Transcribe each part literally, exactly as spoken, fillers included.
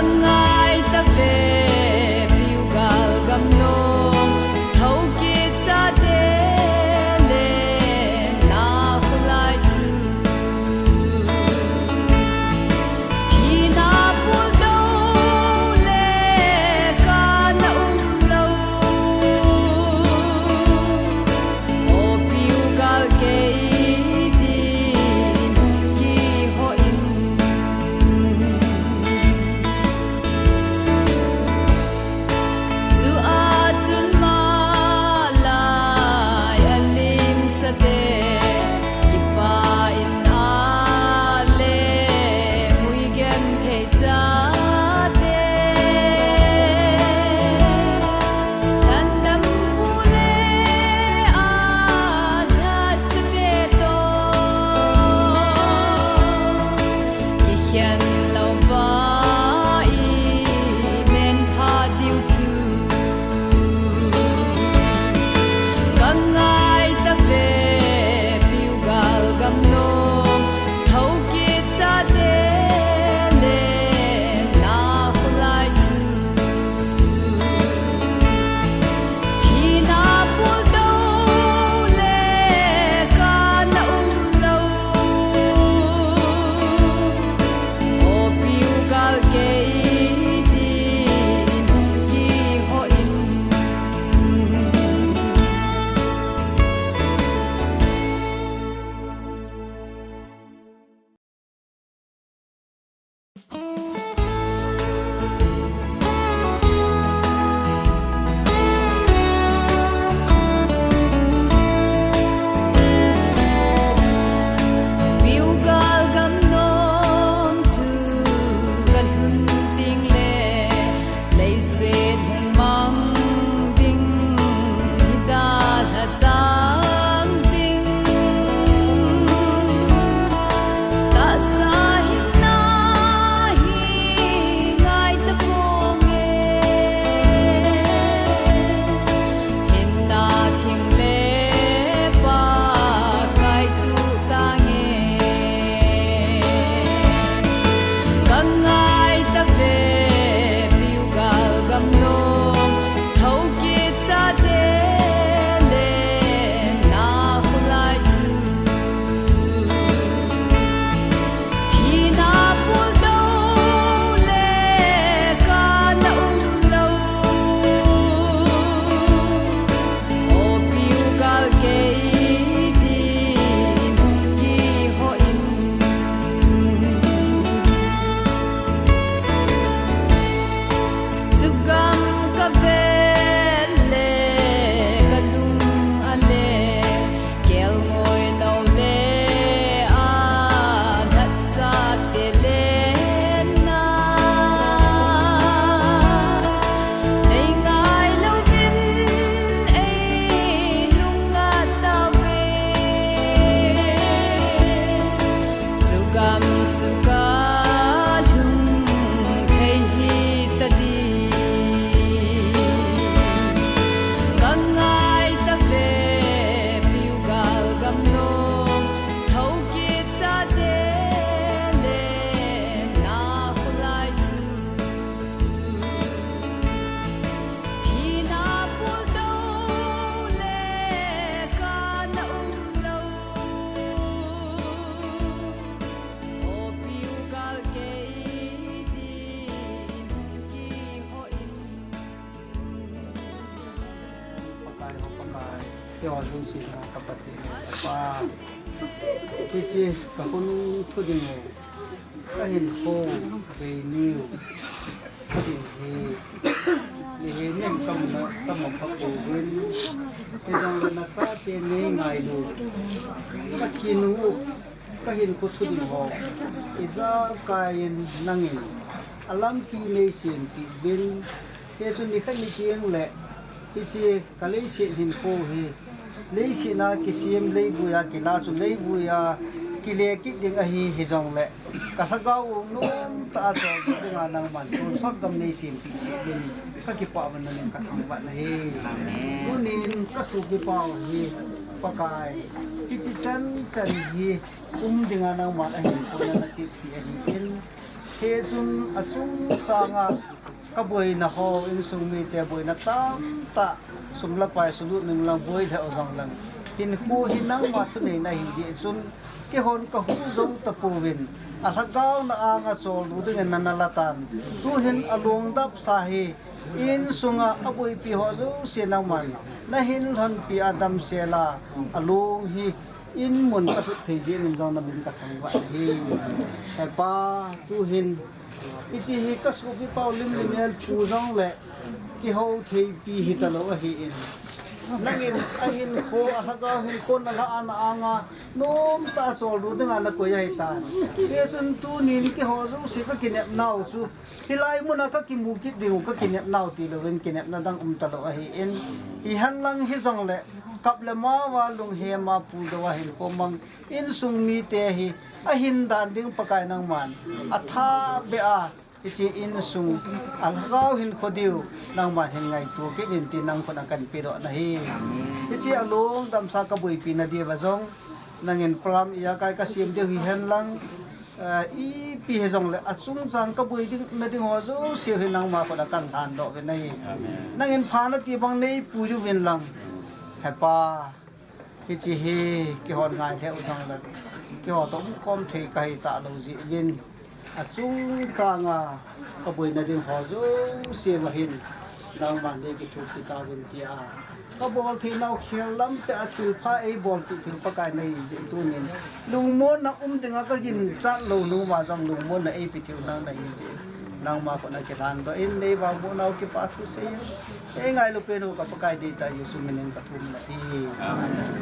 Ngai ta ve, piu gal gam nom, thokit chate le na khulai chu. Thina pul do le ka na um lo. O piu gal kei din hung kiho in. Chu a chun malai a limsate kipa in a le mui genthei chate. Lhandam pu le a lhasate toh kikhen lou va i len pha diu chu. Ka ngai ta ve, piu gal gam nom, thokit chate le na khulai chu. Thina pul do le ka na um lo. O piu gal kei din hung kiho in. Piu gal gam nom chu ka lhun ding le, leiset hung mang ding hi dalha tang ding. Tahsa hinna hi ngai ta ponge. Hinna thing le Pakai tu tange. Ka ngai ta ve, piu gal gam nom, thokit chate le na khulai chu. Thina pul do le ka na um lo. O piu gal kei din hung kiho in. Chu gam ka vel le ka lung a le, kelngoi nou le a lhatsate le na. Nei ngai louvin ei lung a tauve. Chu gam chu ka lhung thei hi ta di. Ka ngai ta ve, piu gal gam nom, thokit chate le na khulai chu. Thina pul do le ka na um lo. O piu gal kei din hung kiho in. Pakai, o Pakai, keiho lungsetna ka Pathen, Papa. Hiche ka khonung thu ding u, ka hinkho bei niu, thu ding hi, le hi nen ka mu na, ka mu pha pouvin. Hijongle na chate nei ngailu, ka thi nung u, ka hinkho thu ding ho, ijakai in nangin a lampi nei sempeh uvin. Hiche chu nikhat ni teng le, hiche ka leiset hinkho hi, leiset a kisem leivui a kila chu leivui a kile kit ding ahi, hijongle ka lhagao u nomtah a chol ding a nangman tonsot gam nei sempeh jeh uvin ka kipah uvin, nangin ka thangvah nahi. Amen. Tunin ka sopipa u hi Pakai, hiche chan chan hi um ding a nangman ahin kona na tepeh ahin, Hichun achungchang a kaboina ho, insung mite boina tamtah, sum le pai sulut nung lang boi lheh u jong leng, hinkho hi nangma thuneina ahi jeh chun, keihon kahu jou tapouvin, a lhagao na anga choldo dingin nana la tan. Tuhin alungdapsa hi, insunga aboipi ho jouse nangman nahin lhonpi a damsel a, alung hi in mun kalhut thei jeh in jong namin kathangvah ahi. He Pa, tuhin hiche hi kasopi pau Limlimel pu jongle kihou theipi hitalou ahin, nangin ahinkho, alhagao hinkho nalhah a na anga nomtah a choldo dinga nakoi ahitan. Hichun tunin keiho jouse kakinepnau chu, hilai muna kakimu kit dingu kakinepnau tilouvin kinepna dang umtalou ahin, hihenlang hijongle kap le mao a lunghema pudou a hinkho mang insung mite hi ahin dan ding Pakai nangman athah beh a, hiche insung alhagao hinkho diu nangman hin ngaito kit in ti nangkhut a kahin pedoh nahi. Hiche alungdamsa kaboipi na diuva jong, nangin program ijakai kasem diu hihenlang, ipi hijongle achungchang kaboi ding, na ding ho jouse hi nangma khut a kahin lhandoh uvin ahi. Nangin pha nati bang neipui uvin lang, He Pa, hiche hi keihon ngai lheh u jongle, keiho toh umkhom thei kahi talou jeh uvin, achungchang a kaboina ding ho jouse uva hin nangman neikithopi tauvin tia, kabol theinau khel lampi a thilpha eibolpeh thil Pakai nahi jeh in tunin lungmonna um dinga kaginchat lou nungma jong lungmonna eipe theiu nang nahi jeh in, nangma khut a kilhandoh in, neivangbohnau kipathu sei in, eingailu pen u ka Pakai deitah Jesu minin kathum nahi. Amen.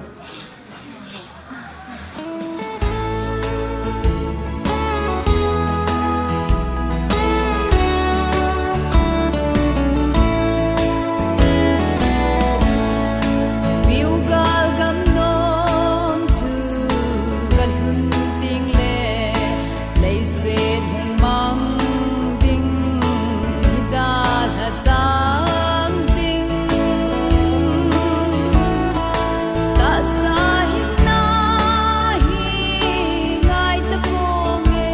Piugal gamnom chu kalhun tengle, leiset hung mang ding hi dalha tang ding. Tahsa hinna hi ngai taponge,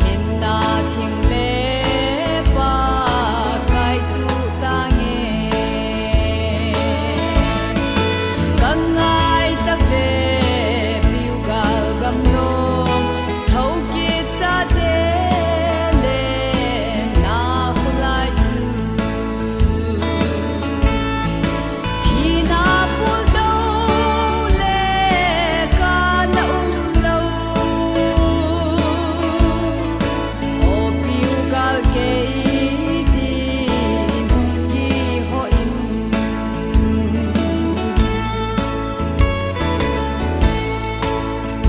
hinna thing le Pakai tuh tange. Kangai tave piugal gamnom, thoukit chate le nakholai chu, thina puldou le kana umlou. O piugal kei din hung kihoh in,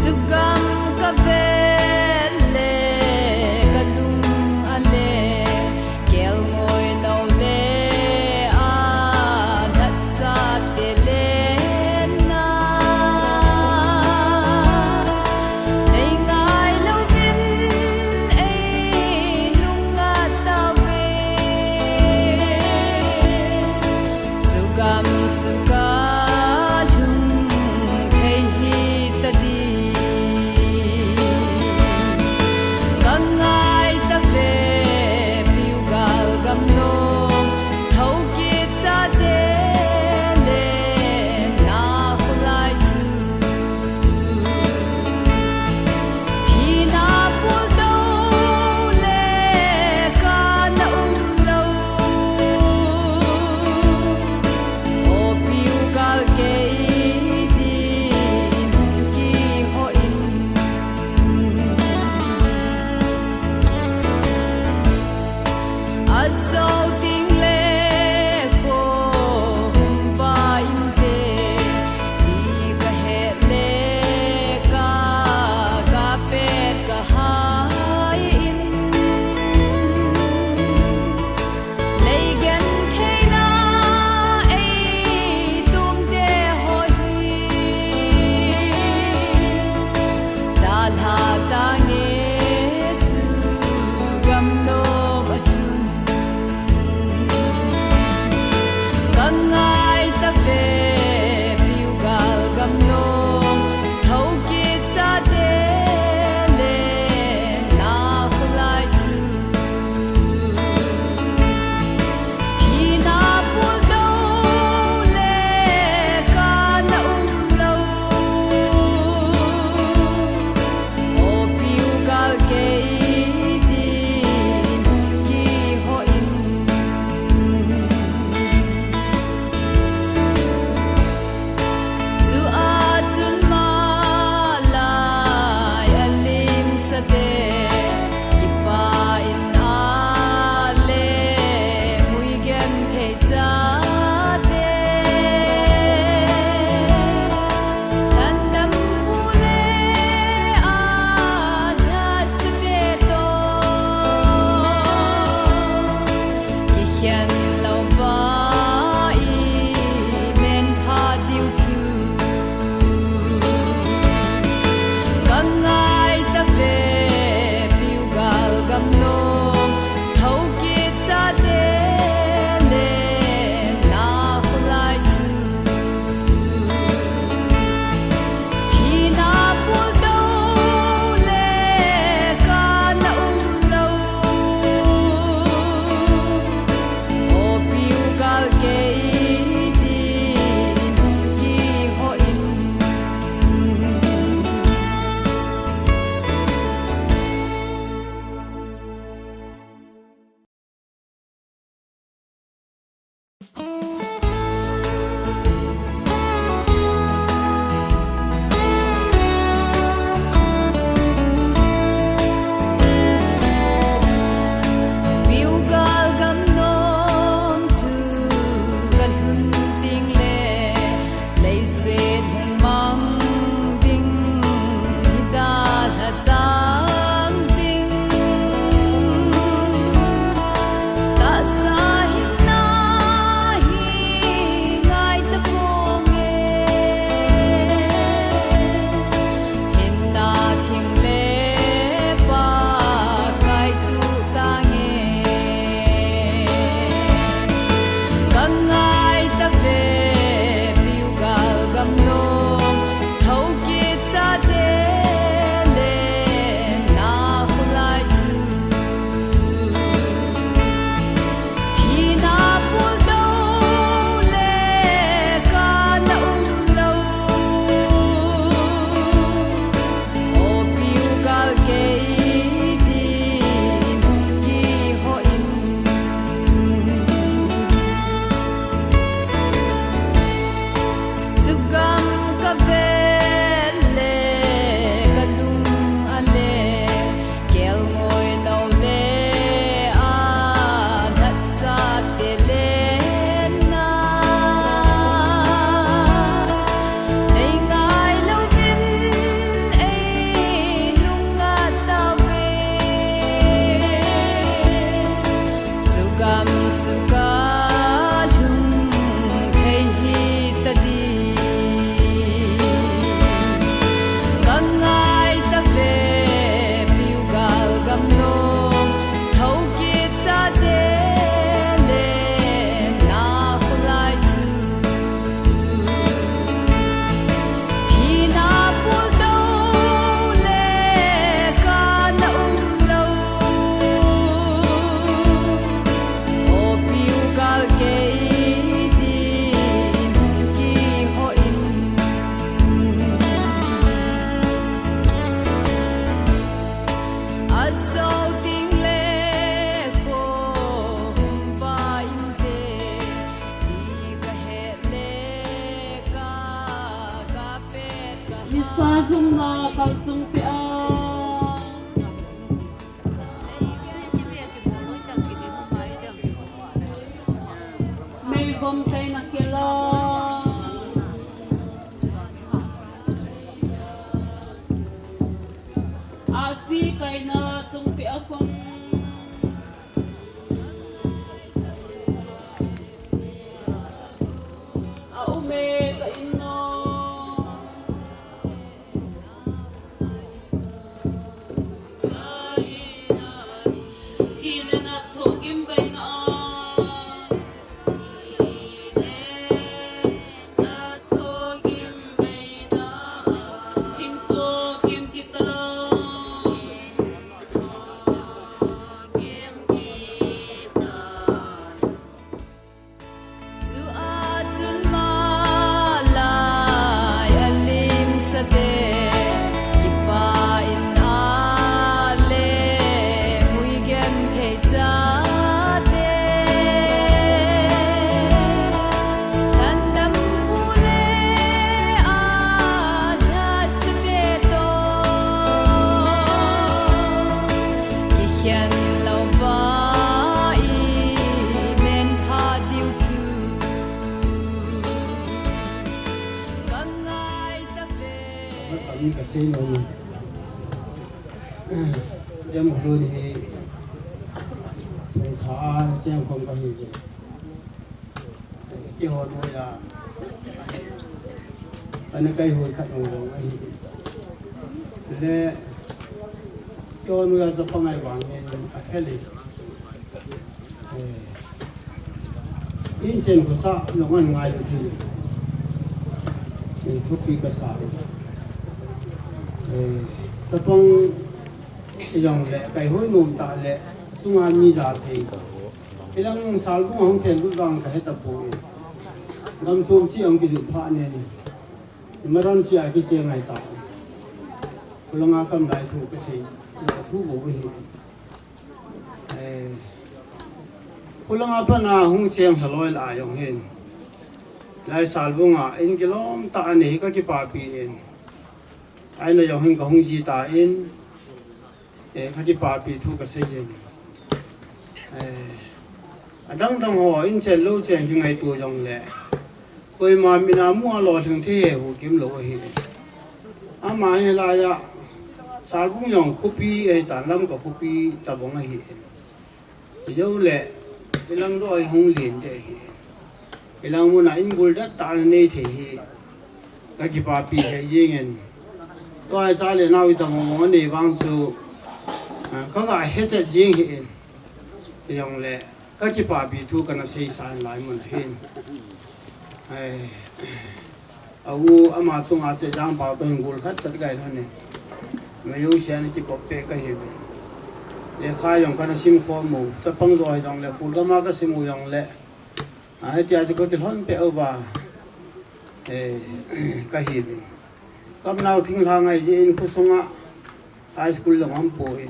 chugam kavet le kalung ale, kelngoi nou le alhatsate lenna, neingai louvin einungngat tauve. Chugam chu kalhung thei hitadi. Kangai tave piugal gamnom, thoukit chate le nakholai chu, thina puldou le kana umlou. O piugal kei din hung kihoh in, ajou tengle kho hung vah inte ti kahet le ka, kapet kahai in, leigentheina eitomte ho hi dalha tange chu gamnom a chun. Kangai tave piugal gamnom, thoukit chate Si kaina chungpi a khun a um e ka in no. Chua chun malai a limsate, kipa in a le mui genthei chate, lhandam bu le a lhasate toh kikhen lou va i len pha diu chu ka ngai ta ve. Ka mi ka sei nom. Dem khun hi song tha a cheng khom ka hi ve. Kihon hoiya ana kai hoi khat nong nong ahi. Le kihon hoiya chapang ai vang nen a kheli. Eh, in chen ko sa nong an ngai lo thi. Eh, thupi ka sa. Eh, chapang i jong le kai hoi nom ta le sunga mi ja thei. Hilang Salbung hung chen lut vang ka he ta poi. Gam chom chi ang ki ju pha ne ni. Maran chi a ki se ngai ta. Khulanga kam lai thu ka sei. Thu bo hi. Eh. Khulanga pana hung cheng haloi la jong hin. Lai Salbung a in kilom ta ani ka kipapi in. Aina jong hin ka hung ji ta in. Eh, ka kipapi thu ka sei jeng. Eh, adang dang ho in chen lo chen hi ngaito jong le. Koima mina mu a lo thing thi he hu kim lo hi. Ama hi la ya Salbung jong khopi e ta lam ka khopi ta bong hi. Jou le ilang do hung lin de hi. Ilang muna in bul dat ta nei thei hi. Ka kipapi he jing in. Tua cha le nau i ta mo mo nei vang chu, ah, ka ga he chet jing hi in. Jong le ka kipapi thu ka na sei san lai mun hin. Ai, a u ama chunga che jang pau to hin gul khat chat gai lo ne. Ma yo sia ni ki kop pe ka hi ve. Lekha jong ka na sim kho mo. Chapang jo jong le kul ka ma ka sim u jong le. A, hitia chu ka kilhon peh uva, eh, ka hi uvin. Ka nau thinglhang ahi jeh in khosunga high school jong um poi.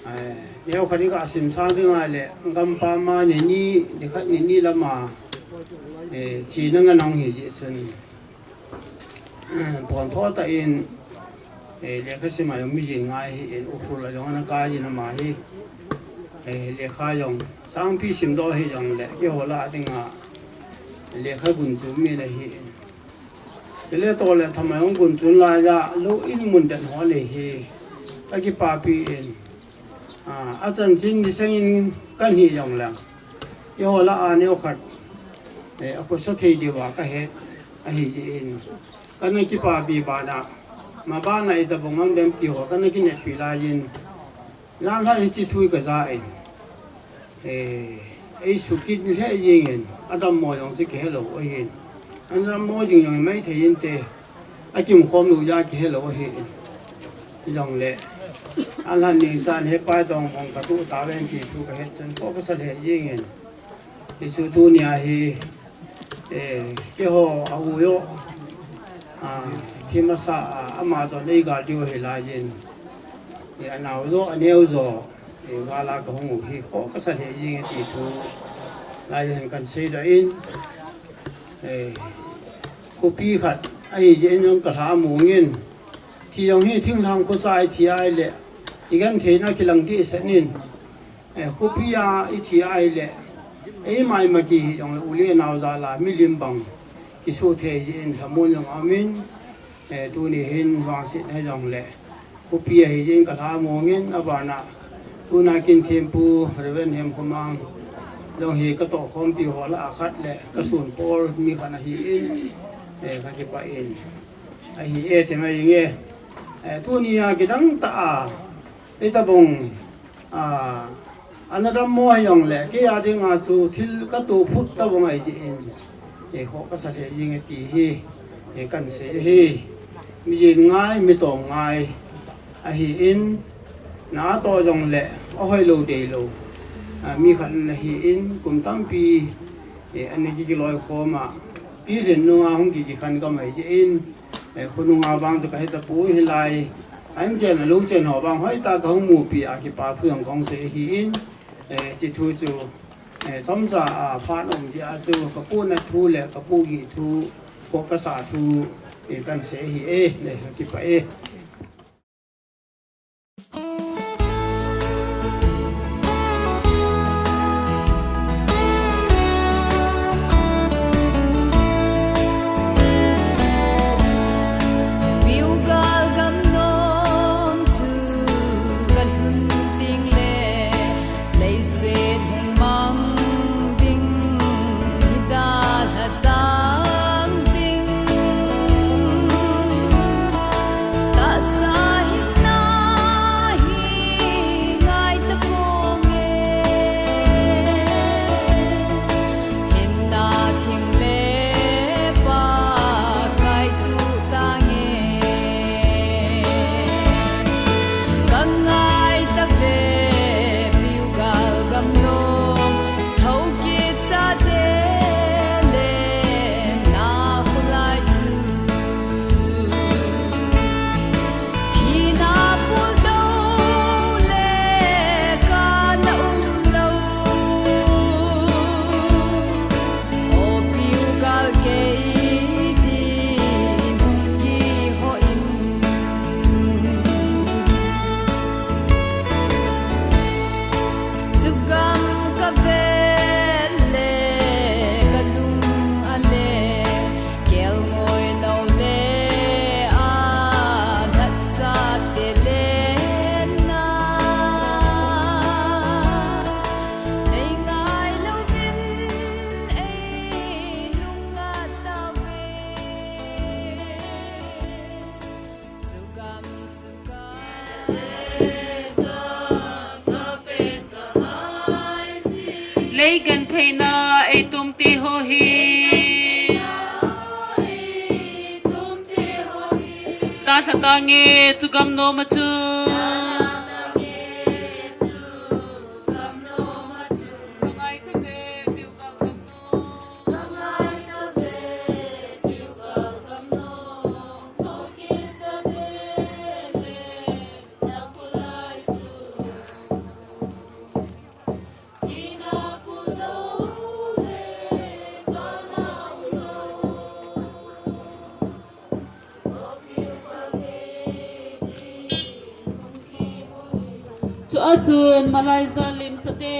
Eh, neo khat in ka sim sang ding ahile, gampam a ni ni, ni khat ni ni lama, eh, chena ngen nong hi jeh chun. Pon tho tah in, eh, lekha sim a jong mi jin ngai ahi in, Ukhrul a jong ana kai jin ama hi. Eh, lekha jong sangpi sim doh hi jong le, keiho lah a dinga lekha gunchu mi la hi in. Chule toh le thama jong gunchun lai a, lou in mun den ho le hi. Ka kipapi in. A, achanchin ni sengin kan hi jong lang. Eiho lah a neo khat, eh, a khosa thei diu a ka het ahi jeh in. Ka na kipapi bana, ma bana i ta bong am dem ti ho, ka na kineppi lai in. Jan lha hiche thu hi ka ja in. Eh, ei sukit lheh jeng in, a dammo jong chu kihe lou ahin. An dammo jing jong mai thei inte. A kimkhom lou jeh a kihe lou ahi. Hijongle, a lhan ning chan he pai tong mong ka tu ta ven ti thu ka het chun ko ka sa lheh jeng in. Hichu tunia hi, eh, keiho a u jo, a, thim asa a, ama jong ei gal diu ahi lai in. Eh, a nao jo, a neo jo, eh, gal a ka hung u hi ko ka sa lheh jeng e ti thu lai in kan seidoh in. Eh, Khopi khat ahi jeh in jong ka lha mong in. Thi jong hi thinglhang khosa a i thi ahile, i gentheina kilang dehset in. Eh, khopi a i thi ahile, eima ima kihi jongle u le nao jal a milim bang kisuh thei jeh in lhamon jong aum in. Eh, tuni hin vangsetna jongle, Khopi ahi jeh in kalhamong in, abana tuna kin thempu Reverend Hemkhomang jong hi katohkhompi ho lah a khat le kasun pol mi khat ahin, eh, kakipah in ahi e, ti mai nge. Eh, tunia kidang tah a, itobang, ah, ana dammo hijongle, kei a dinga chu thil katoh phut tobang ahi jeh in, eh, khoh kasa lheh jeng e ti hi, eh, kahin sei ahi. Mijin ngai, mitong ngai ahin, natoh jongle ahoilou deilou, ah, mi khat ahin, kum tampi, eh, ana kikiloikhom a, pilhin nunga hung kikikhen gam ahi jeh in, eh, khonunga vang chu kahetapoi, hilai a inchen a louchen ho vang hoitah a kahung mupi a kipa thu jong kahung sei ahin, eh, hiche thu chu, eh, chomcha a phat um dia chu kapohnat thu le kapohgih thu, khoh kasa thu, eh, kahin sei ahi e, le kakipah e. Piugal gamnom chu kalhun tengle, leiset hung mang ding hi dalha tang ding. Tahsa hinna hi ngai taponge, hinna thing le pa kaituh tange. Kangai tave, piugal gamnom, thokit chate le nakholai chu. Thina puldou le kana umlou. O piugal kei din hung kihoh in. Chugam kavet le kalung ale, kelngoi nou le alhatsa te le na. Nei ngailouvin ei nunga tave. Chugam chu ka Lei gentheina eitom te ho hi dalha tange, chugam nom a chu. Chua chun malai ja limsa te.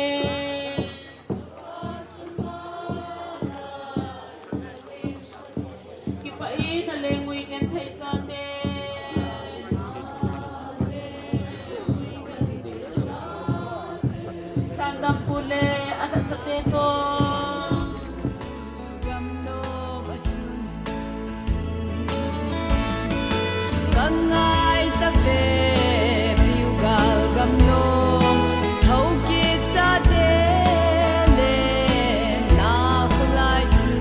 Kipah in a lengui genthei chate. Sangdam pu le a lhasa te toh. Kangai tave, piugal gamnom, thokit chate le nakholai chu.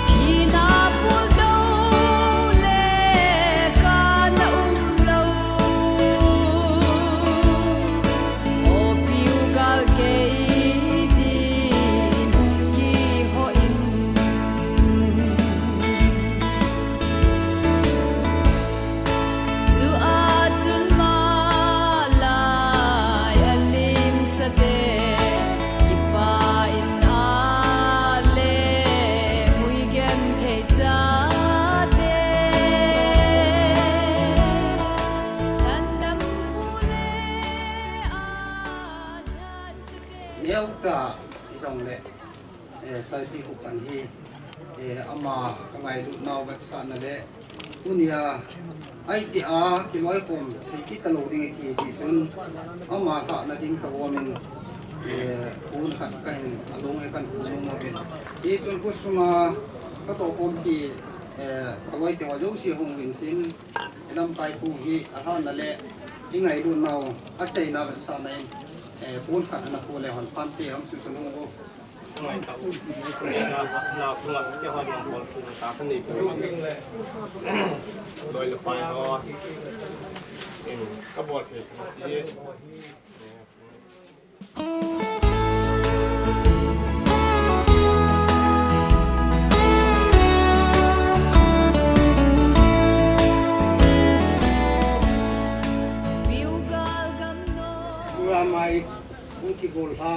Thina puldou le kana umlou. O piugal kei din hung kihoh in. Chua chun malai a limsa te, kipah in a lengui genthei chate. Lhandam pu le a lhasa te. Neocha hijongle, eh, Saipi Khup pan hi, eh, ama kangailut nau vetsahna le Tunia, ahi tia, kiloikhom thei kit talou ding iti jeh chun, ama lhahna ding tobang in, eh, pon khat kahin, alung hi kahin pon nom uvin. Hichun khosunga, katohkhompi, eh, kaloite ho jouse hung uvin tin, lamkai pu hi, alhahna le, ingailut nau, achaina vetsahna in, eh, pon khat ana pon le hon phante, hung susun hung u. Lamkai, hung kigol lha.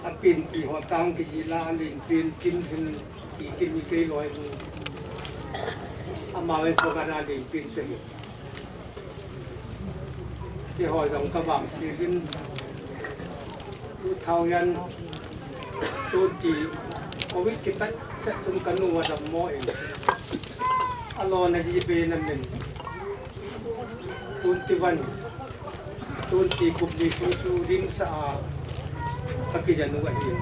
Apenpi ho tang kijih la, alenpen kin hin, ikin ikei loi u. Ama ven so kana lenpen se hi. Keiho jong kavangse uvin. Two thousand twenty, covid kipat chet chun kanu adammo in. Alona ji be na min. Twenty-one, twenty kum ni sung chu rimsa a kakijen u ahi.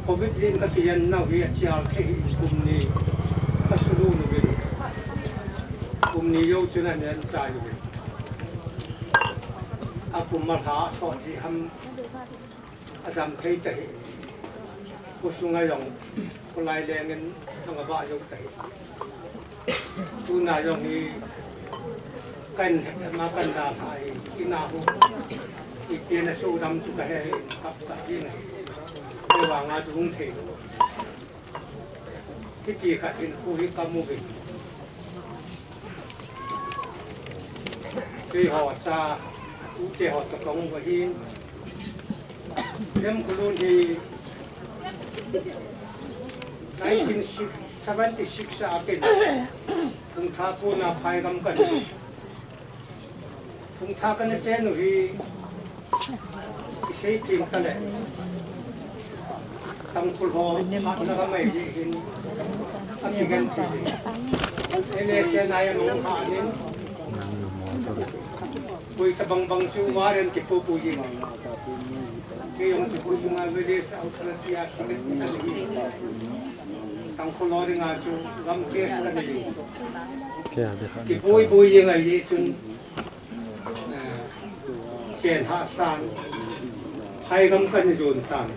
Covid jin kakijen nau hi achial thei hi kum ni kasulu nu vin. Kum ni jou chun anen chai u vin. Akum alha sot ji ham. Adam thei ta hi. Khosunga jong, kholai lengin, nang aba jong ta hi. Tuna jong hi, kan hepna kan da ha hi, ina hu. Ipi na so dam chu kahe hi, kap kap ding hi. Kei vanga chu hung thei. Hiti khat in khu hi kamu hi. Keiho cha, u keiho toh kahung u ahin. Lemkhulun hi nineteen seventy-six a ken. Kungtha kona Phaigam kan. Kungtha kana chen u hi, isei thim tale. Tangkhul ho, hatna kamai jeh hin, akigen thei. N S N I M hung hat in, koi tabang bang chu warrant kipu pu jing. Kei jong chu khosunga village authority a secretary kana hi. Tangkhul ho dinga chu gam case kana hi. Kiboi boi jing ahi chun, Chen hahsan, Phaigam kan jon tan.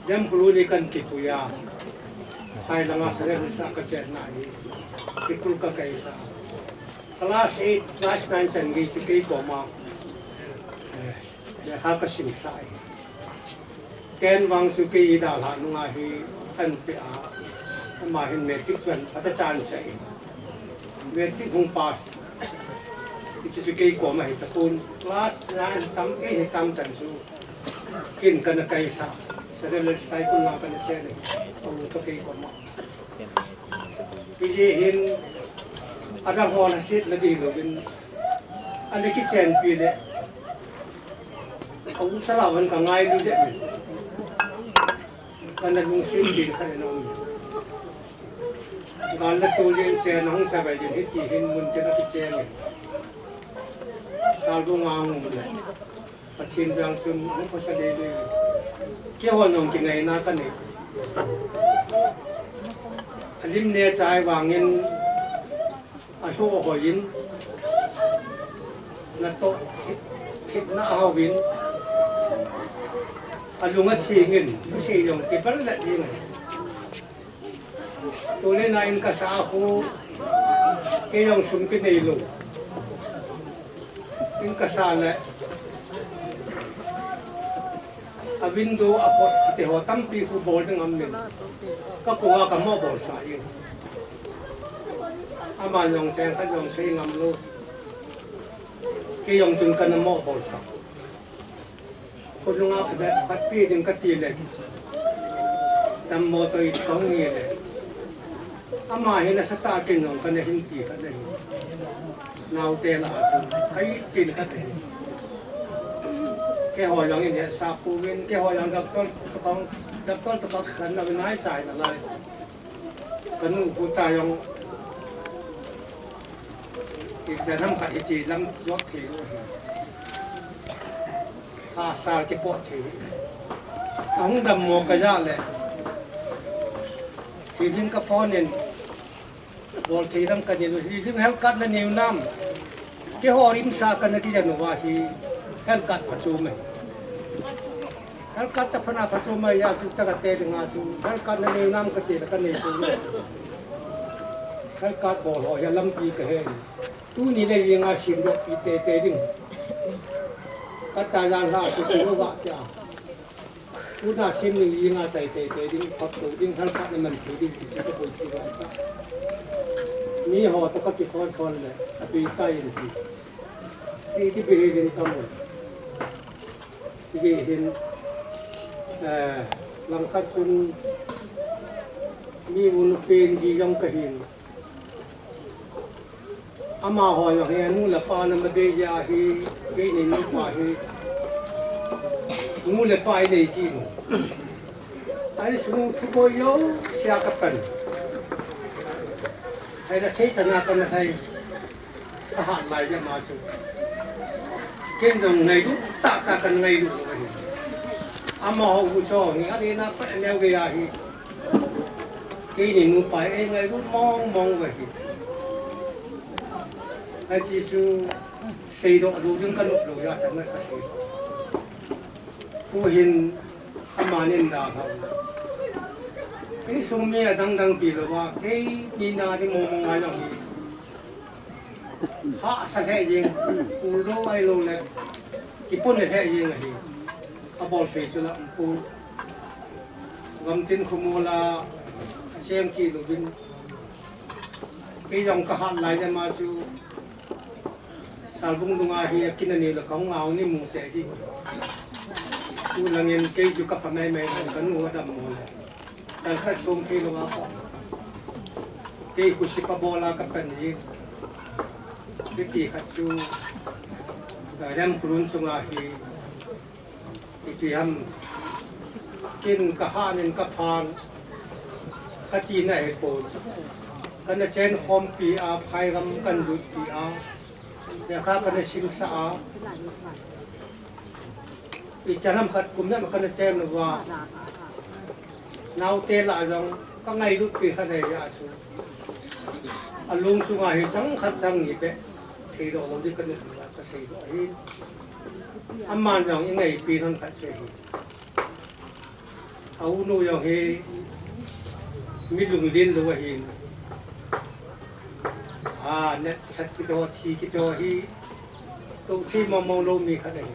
Lemkhulun hi kan kipui a, Phai langa Sarelusa kachenna hi, sikul kakaisa. Class eight, class nine chan gei chu kei koma, eh, lekha kasimsa ahi. Ten vang chu kei idalhah nunga hi anpe a, ama hin matric chuan phatechan chai. Matric hung pass. Hiche chu kei koma hi tapon. Class nine tam, eight hi tam chan chu. Ken kana kaisa. Sarelusa school na kana se le. Amu to kei koma. Hijeh hin, adang ho nasetna ding louvin, ana kichenpi le, a u sala van ka ngailu jep min. Kana lungset pen khat ana um. Gal na tolin chen ahung savai jin hiti hin mun tin akicheng in. Salbung a hung um le. Pathen jal chun hung pasa lele. Keiho jong kingaina kanei. Alim nechai vangin alhu ahoiyin. Natoh thip, thipna ahoiyin. Alung athengin, thusei jong kibal le ding. Tuni a in kasa a khu, kei jong sum kinei lou. In kasa le, a window a kot kiti ho tampi khu bol ding aum in. Ka koma kamo bolsa in. Ama jong cheng khat jong sei ngam lou. Kei jong chun kana mo bolsa. Khonunga phabep khat pe ding kati le. Dammo toh it kahung hi le. Ama hi nasatah a ken jong kana hin ti khat ahi. Naote lah a chu ka it pen khat ahi. Keiho jong in hetsah pouvin, keiho jong doctor toh kahung, doctor toh kakikhen na nai chai nalai. Kanu pu ta jong exam ham khat iche lam jot thei lou hi. Ha sal kipot thei hi. Ahung dammo kaja le. Hi ding ka phone in. Bol thei lam kanei lou hi. Hi ding health card nanei u nam. Keiho rimsa kana kijen uva hi. Health card phachom e. Health card cha phana phachom e, ya chu cha kate dinga chu. Health card nanei u nam kati le kanei chu. Health card bol ho hi lampi kahe. Tuni le jinga simdoh pi teitei ding. Kata jan la chu chu va tia. Tuna sim ning jinga chai teitei ding, phap to ding, health card naman thei ding, ti ka bol pi va ta. Miho to ka kiphone phone le, atui tai in ti. Sei ti behe ding ka mun. Hijeh hin, eh, langkhat chun mi mun pen ji jong kahin. Amaho jong hi, anu le pa na mabei jeh a hi, keini nupa hi, nu le pa inei kit u. Ahin sung thuboi jouse a kapan. Ahin athei chana kana thei. Kahat lai jeh ma chu. Ken jong ngailut tahtah kan ngailut u ahi. Amaho u chu hi, alena pa neo gei ahi. Keini nupa e ngailut mong mong u ahi. Hiche chu seidoh lou ding kanop lou jeh a tah mai kasei. Tuhin amanin dalhah u. Insung mi adang dang tilouva, keini na ding mong mong a jong hi. Hahsa lheh jeng, ul lou ai lou le, kipon lheh jeng ahi. Abol thei chu la, pu. Gamtin khomol a, acheng kit louvin. Kei jong kahat lai jeh ma chu, Salbung dunga hi akin ani le kahung ngau ni mu te di. Tulangin kei chu kapha mai mai le kanu adammo le. Kal khat sung thei louva ko. Kei khu sipa bola kapan hi. Kiti khat chu, eh, Remkurun chunga hi. Ipi ham. Ken kahan in kaphan. Kati na hepon. Kana chen khompi a, phai gam kan lutpi a. Lekha kana simsah a. Ichan ham khat kum lam kana chen louva. Naote lah jong kangailut pi khat ahi a chu. Alung sunga hi chang khat chang ni beh. Seidoh lou di kanop lou a kaseidoh ahi. Aman jong ingaipi lhon khat chu ahi. A unu jong hi mi lunglen lou ahin. A, netsat kiti ho, thi kiti ho hi. Tou thi mong mong lou mi khat ahi.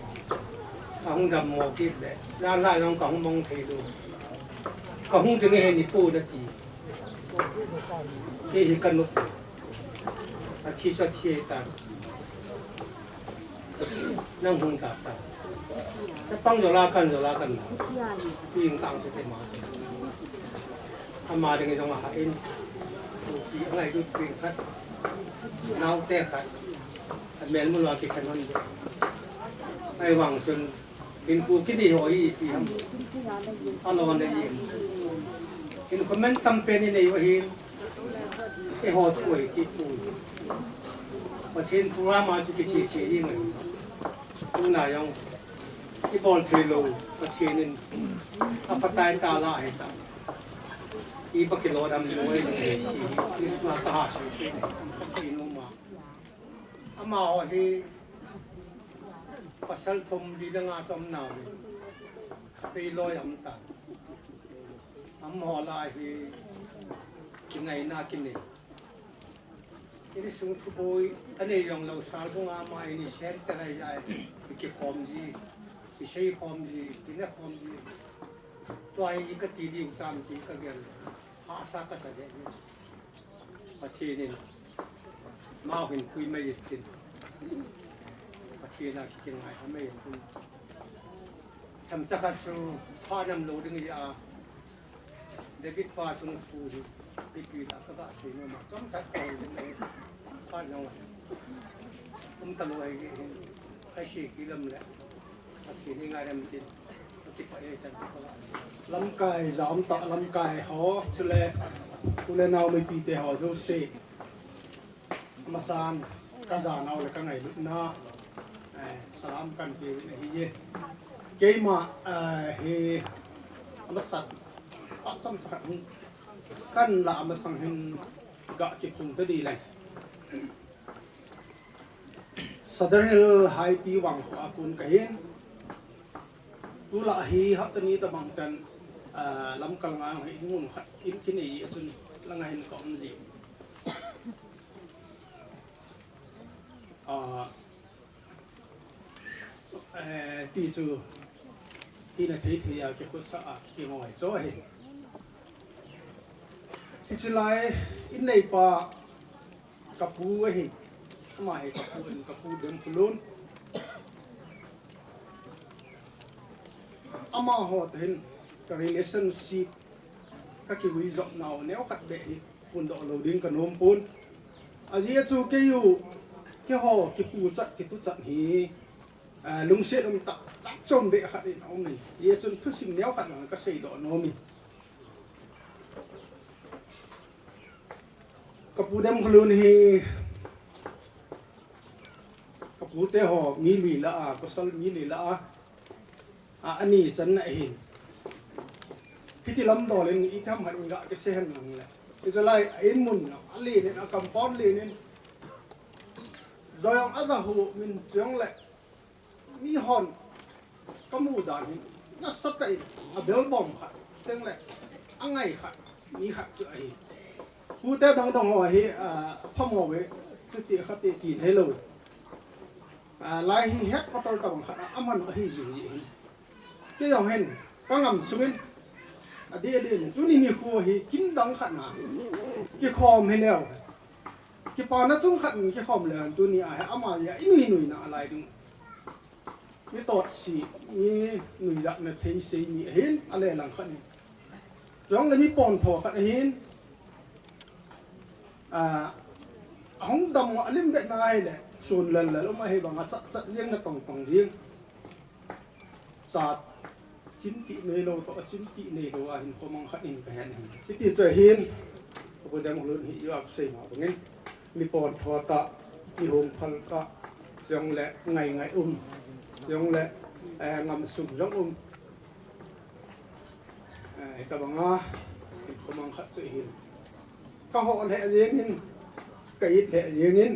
Ahung dammo kit le. Jan la jong kahung mong thei lou. Kahung ding ahi ni pu nati. Kei hi kanop. Athi chu athi ahitan. Nang hung tah tah. Chapang jola kan jola kan. Pi ing kang chu te ma. Ama ding jong ahah in. Pi angailut pi khat. Naote khat. Amel mu lou a kikhen hon de. Ahivang chun. Hinkho kiti ho hi ipi ham. Alon le im. Hinkho mantam pen inei u ahin. Eiho thu ahi kit u. Pathen thu lama chu kiche che ding ahi. Tuna jong. Ibol thei lou. Pathen in. Aphatai ta la ahi ta. Ipa kilou dam lou ahi. Christmas kaha sui. Pathen uma. Amaho hi pasal thum li le nga chu um nauvin, pei loi um ta. Amaho lah a hi kingaina kinei. Insung thuboi anei jong lou, Salbung a ama in i sen te lai jai, i kikhom ji, i sei khom ji, i ne khom ji. Tua hi i kati diu tam ti ka gel. Hahsa kasa de. Pathen in amau hin pui mai in tin. Pathen a kikingai a mai in tin. Themcha khat chu pha nam lou ding ahi a. David pa chung thu hi ipi ta ka ga sei nom a. Chomcha ka hoi ding ahi. Pha nam. Um ta lou ahi hin. Ka sei ki lam le. Pathen in ngai lam tin. Lamkai jam ta, lamkai ho, chule U le nao mipite ho jouse, amasan ka janau le ka ngailutna, eh, salam kan pe uvin ahi e. Keima, eh, hi amasan phat chomcha khat hung kan la masang hin ga kiphong ta di le. Sadar Hill High Tea Vangkho a kon kahin. Tulai hi hapta ni tabang kan, ah, Lamka langa hi in mun khat in kinei a chun langa hin ka um ji. Ah, eh, ti chu hina thei thei a kikhusa a kingoi chu ahi. Hichi lai in neipa ka pu ahi. Ama hi ka pu in ka pu Demkholun. Amaho toh hin ka relationship ka kiguijop nau neo khat beh hi phondoh lou ding ka nom pon. Ajeh chu kei u, keiho kipuchat kituchat hi, ah, lungset um tah, jat chom beh khat in aum in. Ajeh chun thusim neo khat lang ka seidoh nom in. Ka pu Demkholun hi, ka pute ho mi li lah a, pasal mi li lah a, a, ani channa ahin. Hiti lam dol in i tham khat in ga kisei hen lang le. Hichi lai a in mun a len in, a compound len in. Joi jong aja hu min chong le. Mihon ka mu dan hin nasatah in abel bom khat, teng le angai khat, mi khat chu ahi. Pute dang dang ho hi, ah, phamo ve, chuti khat ti ti hello. Ah, lai hi headquarter tabang khat a, aman ahi jing ji hin. Kei jong hin, ka ngam sungin, adeh adeh in, tuni nikho hi, kin dang khat na, kikhom hi neo. Kipana chung khat in kikhom le, tuni a hi, ama ya, inui nui na lai ding. Mi totsi, mi nuijat na thei sei mi ahin, a le lang khat in. Chong le mi pontho khat ahin, a, ahung dam a lim bet na ahile, sun lal lal um ahi bang a chat chat jeng na tong tong jeng. Chat, chim ti nei lou toh, a chim ti nei lou a hin khomang khat in ka hen ahi. Hiti chu ahin, ka pu Demkholun hi, yu ak sei ma bangin. Mi pontho tah, mi hung phal tah, jong le ngai ngai um, jong le, eh, ngam sung jong um. Eh, hitabang a, khomang khat chu hin. Ka ho le jeng in, ka it le jeng in.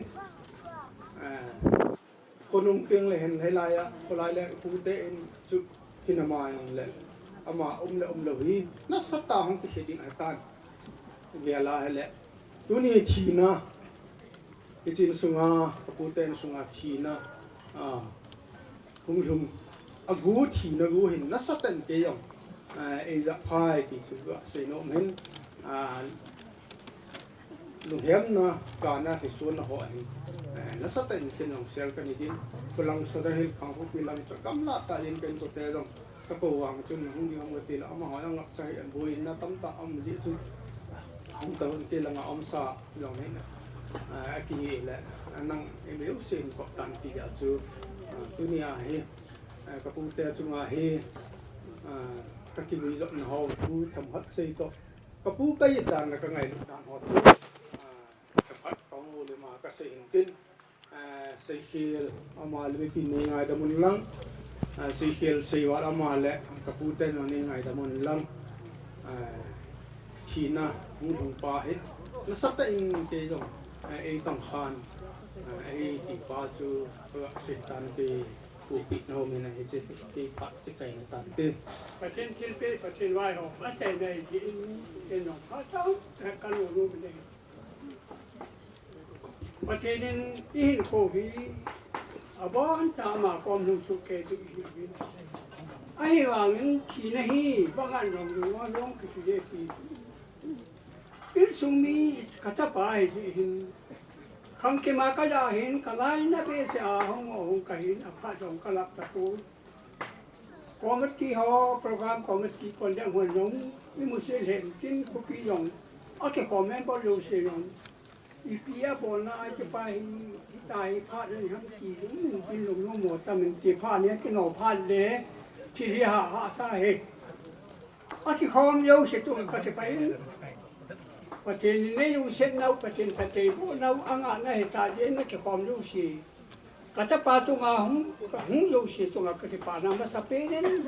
Eh, khonung teng le hin hilai a, kholai le pute in chu hin ama jong le. Ama um le um lou hi, nasatah hung kihe ding ahi tan. Gel a hile. Tuni thina, hiche in sunga, ka pute in sunga thina, a, hung lhung, a gu thina gu hin nasatah in kei jong, a, eija phai ti chu ka sei nom hin, a, lunghemna, kana, hrisuna ho ahi. A, nasatah in ken jong share ka nei din, Khulang Sadar Hill Kangpokpi lang chu gamla tah in ken kote jong, ka ko vang chun hung ding ham kati le, amaho jong ngapcha hi an boina tamtah um jeh chun, hung ta hun ti langa umsa jong hin, a, aki le, a, nang em eu sen kop tan ti a chu, a, tuni a hi, a, ka pute chunga hi, a, ka kimuijopna ho thu themkhat sei toh, ka pu ka it dan le ka ngailut dan ho thu, a, themkhat ka hung u le ma ka sei hin tin, Eh, Seikhel ama le mipi nei ngaidam un lang. Eh, Seikhel Seival ama le ka pute jong nei ngaidam un lang. Eh, thina hung lhung pa hi nasatah in kei jong, eh, ei tong khan, eh, ei ti pa chu ka sei tan te, pupi na ho min a hiche ti pa ti chai na tan te. Pathen thilpeh, Pathen vaihom, achaina hi in, in jong pha chang, eh, ka lo lo min. Pathen in ihinkho hi aboncha ama kom hung suhkeh ding ihiuvin. Ahivangin thina hi bang a jong jong jong kiti le ti. Insung mi ka chapa hi ding hin. Khangkima ka ja hin ka laina behseh a hung hung ka hin aphat jong ka lap tapoi. Committee ho, program committee kon dang hon jong, imu se lhem tin khopi jong, akikhom member jouse jong. Ipi abolna a kipa hi, hita hi phat in ham ti, um, tin lung lung mo tam in ti phat ni, kino phat le, thil hi ha, ha sa he. Akikhom jouse chu ka kipa in. Pathen in nei lungset nau, Pathen phatthei boh nau, angah na hita jeh in na kikhom jouse. Ka chapa chunga hung, hung jouse chunga ka kipana masapen in,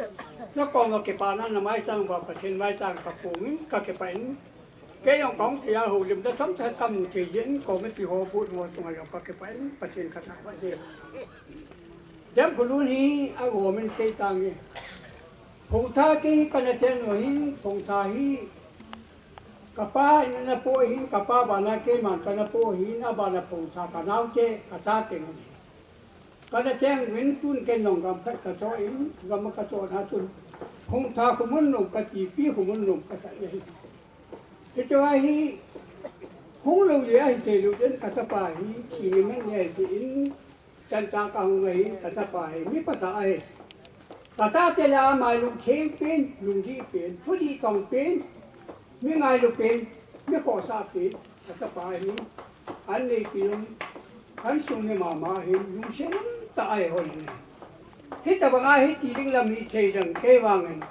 na koma kipana na maichang uva Pathen maichang ka pung in ka kipah in. Kei jong kahung thei a houlimna tamtah kamu thei jeh in committee ho board ho chunga jong ka kipah in, Pathen ka thangvah e. Dem Khulun hi agom in sei tange. Phungtha kei kana chen u hin, phungtha hi kapa in ana po hin, kapa bana keiman kana po hin, abana phungtha ka naote, ka tate ngun. Kana cheng uvin tun ken jong gam khat ka cho in, gam ka chona chun phungtha Khomunnom kati, Pi Khomunnom kasah e. Hiche a hi hung lou jeh ahi thei lou jeh in ka chapa hi thi ni man e ti in, chantah ka hung ahi, ka chapa hi mi pasal ahi. Ka tate la ama lungtheng pen, lungdih pen, thudih tong pen, mi ngailu pen, mi khohsah pen, ka chapa hi. An neipi jong, kan sung ni mama hi, lungset um tah ahi hoi. Hitabang a hiti ding lam hi thei dang kei vangin.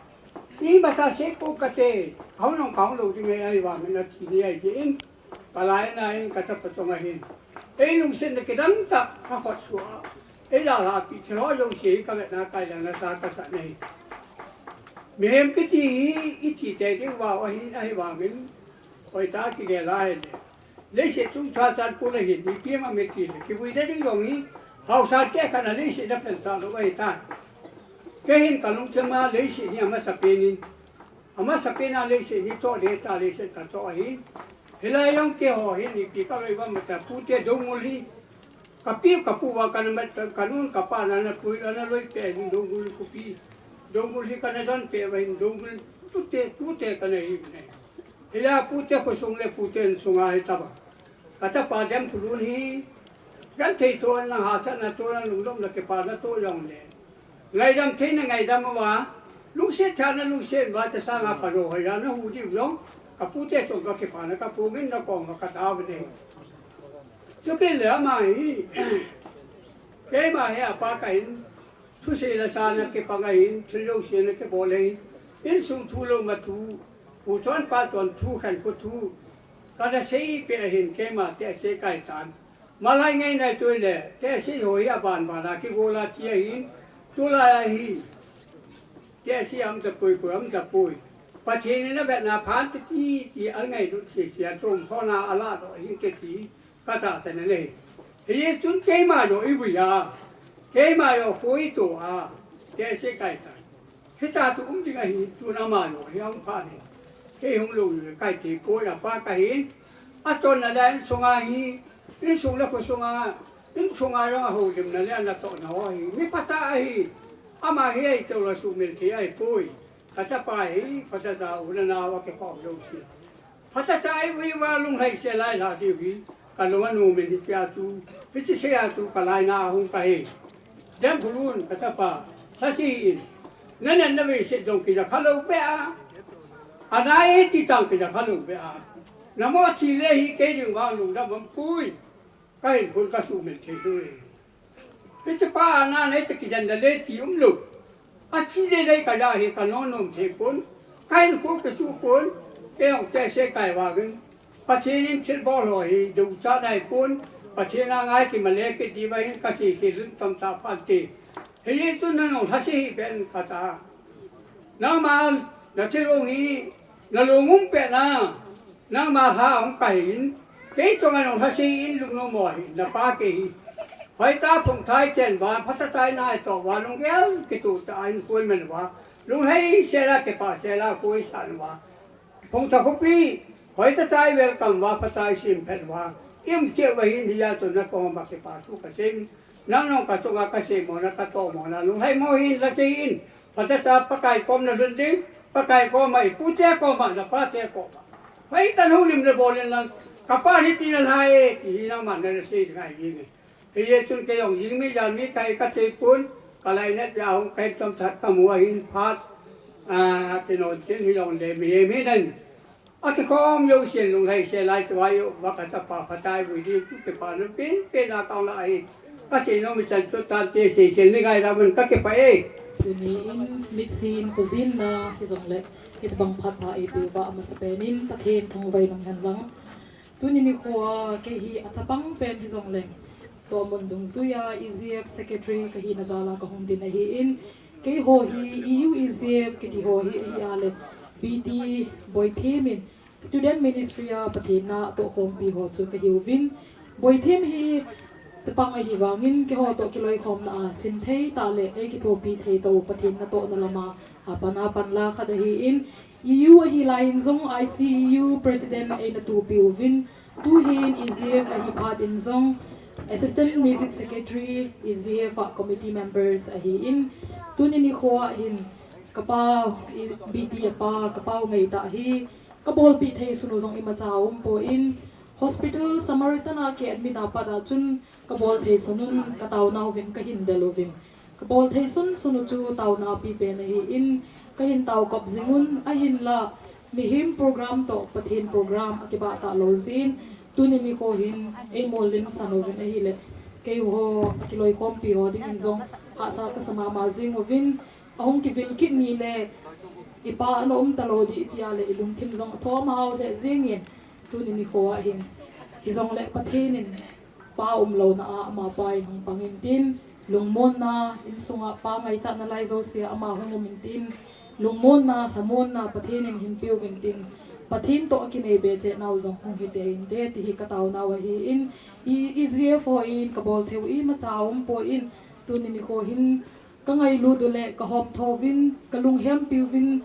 Imacha sei pou kate, kahung nung kahung lou ding ahi, ahivangin athi ni ahi jeh in, kalai na in ka chapa chunga hin. Ei lungsetna kidang tah, ka khut sua. Ei la la pi thil ho jouse hi ka vetna kai la nasa kasah nei. Mihem kiti hi, ithi tei diu va ahin, ahivangin. Hoitah kigel a hile. Leiset chungchang chan pula hin, mipi ama meti le. Kivui da ding jong hi, haosa keh khat a leiset na phen talou ahitai. Kei hin ka lungthim a leiset hi amasapen in. Amasapen a leiset hi choh le ta leiset ka choh ahi. Hilai jong keiho hin ipi ka loi uvam tia pute dongul hi. Ka pi ka pu uva kana mat ka, ka nun ka pa na na pui, ana loi peh hin dongul khopi. Dongul hi kana don peh uva hin dongul tute, tute kana hi ne. Hia pute khosung le pute insunga hi taba. Ka chapa Dem Khulun hi, genthei toh, na hahsatna toh, na lungdopna kipana toh jong le. Ngaidam theina ngaidam uva, lungset thana lungset uva, ta sanga palo hoiya na hu diu jong, ka pute chunga kipana ka pung in na koma ka tao ve ne. Chukit le ama hi, keima hi apa kahin, thusei lasa na kipang ahin, thil jouse na kibol ahin, insung thu lou ma thu, pu chonpa chon thu, khankho thu, kana sei peh ahin, keima tehse kai tan. Malai ngaina chu le, tehse ho hi aban ban a kigol a thi ahin, tulai a hi, tehse um tapoi, koi um tapoi. Pathen in avetna phat titi, ti angailut sese a, chom khona ala doh ahin kiti. Ka tahsan e. Hichun keima jong ivui a, keima jong khoi to a, tehse kai tan. Hita chu um ding ahi, tun ama jong hi ahung phat e. Kei hung lou jeh kai thei poi, apa kahin. Achonna le insunga hi, insung le khosunga, insunga jong ahoulimna le anatohna ho hi. Mi phatah ahi, ama hi ahi teu le suhmil thei ahipoi. Ka chapa hi, phatah a u le nao akikhom jouse. Phatah a ivui uva lunglhai sel a ilha diu hi, ka lung anom in hichea chu, hiche sea chu ka laina a hung kahi. Dem Khulun ka chapa, lhase hih in, na natna veiset jong kija khalou beh a, ana e ti tang kija khalou beh a, na mo thi le hi kei ding vang lungdam um poi. Ka hinkho ka suhmil thei lou e. Hiche pa a na nei cha kijen na le ti umlou. Athi le nei ka ja hi ka nom nom thei pon. Ka hinkho ka suh pon. Kei jong tehse kai vangin. Pathen in thilbol ho hi dou cha nai pon. Pathen a ngai kima le kiti vangin ka sei khel in tamtah phat te. Hichun nang jong lhase hih beh in ka ta. Nangma, na thilong hi, na long um pet na, nangma lha hung kai in, kei chunga nang lhase in lungnom mo hi, na pa kei hi. Hoitah phungtha ichen uva, phatah a inai toh uva, lunggel kitoh tah a inkoi man uva, lunglhai sel a kipah sel a koi san uva. Phungtha khopi, hoitah a i welcome uva, phatah a isim phet uva, i um cheh uva hin hia chun na koma kipa thu ka sei. Nang jong ka chunga ka seimo na, ka tomo na, lunglhai mo hin la thei in, phatah a Pakai kom na lhun ding, Pakai koma, i pute koma, na pate koma. Hoitah in houlim le bol in lang, ka pa hi ti na lhai e, ti hi nangman na sei ngai ding e. Hichun kei jong jing mi jan mi kahi ka thei pon, ka lainat a hung kahi chomchat ka mu ahin phat, a, kinon tin hi jong le mi, mi nan. Akikhom jousen lunglhai sel a i tuai u, va ka chapa phatah a ivui diu chu kipana penpen a ka um lai. Ka seinom ichan chu tante, sei sel ni ngai lam un ka kipah e. Tuni in mitsi in khojinna hijongle, hitabang phat pha eipeh uva amasapen in Pathen thangvah in um hen lang. Tuni nikho a kei hi achapang pen hijongleng, tua mun dungjuia E G F Secretary kahina jal a kahung din ahin, keiho hi E U E G F kiti ho hi ahi a le, B T Boithem in Student Ministry a Pathen na tohkhompi ho chu kahiuvin, Boithem hi chapang ahi vangin keiho toh kiloikhomna a simthei tah le eikithopi thei tah u Pathen natohna lama apan apan la khat ahin, E U ahi laiyin jong I C E U President eina tupi uvin, tuhin E G F ahi phat in jong Assistant Music Secretary E G F a Committee Members ahin, tuni nikho a hin kapa, B T a pa, kapa u ngeitah hi kabolpeh thei sun u jong imacha aumpon, Hospital Samaritan a ki admit a pat a chun kabol thei sun un kataonau vin kahin del uvin, kabol thei sunsun u chu taona pipen ahin, kahin taokop jing un, ahinla mihem program toh Pathen program akibah talou jeh in, tuni nikho hin eimolhing san uvin ahile, keiho akiloikhompi ho dingin jong hahsa kasa mama jing uvin, ahung kivil kit ni le ipa ana um talou ding tia le ilungthim jong athom hao lheh jengin, tuni nikho a hin hijongle Pathen in pa umlouna a amapa in hung pang intin, lungmonna, insunga pa ngaichatna lai jouse a ama hung um intin, lungmonna, lhamonna Pathen in hinpeh uvin tin, Pathen toh akinei be cheh nau jong hung hite inte ti hi kataonau ahin, E G F ho in kabol thei u imacha aumpon, tuni nikho hin kangailut u le kahomtho uvin, kalunghempi uvin,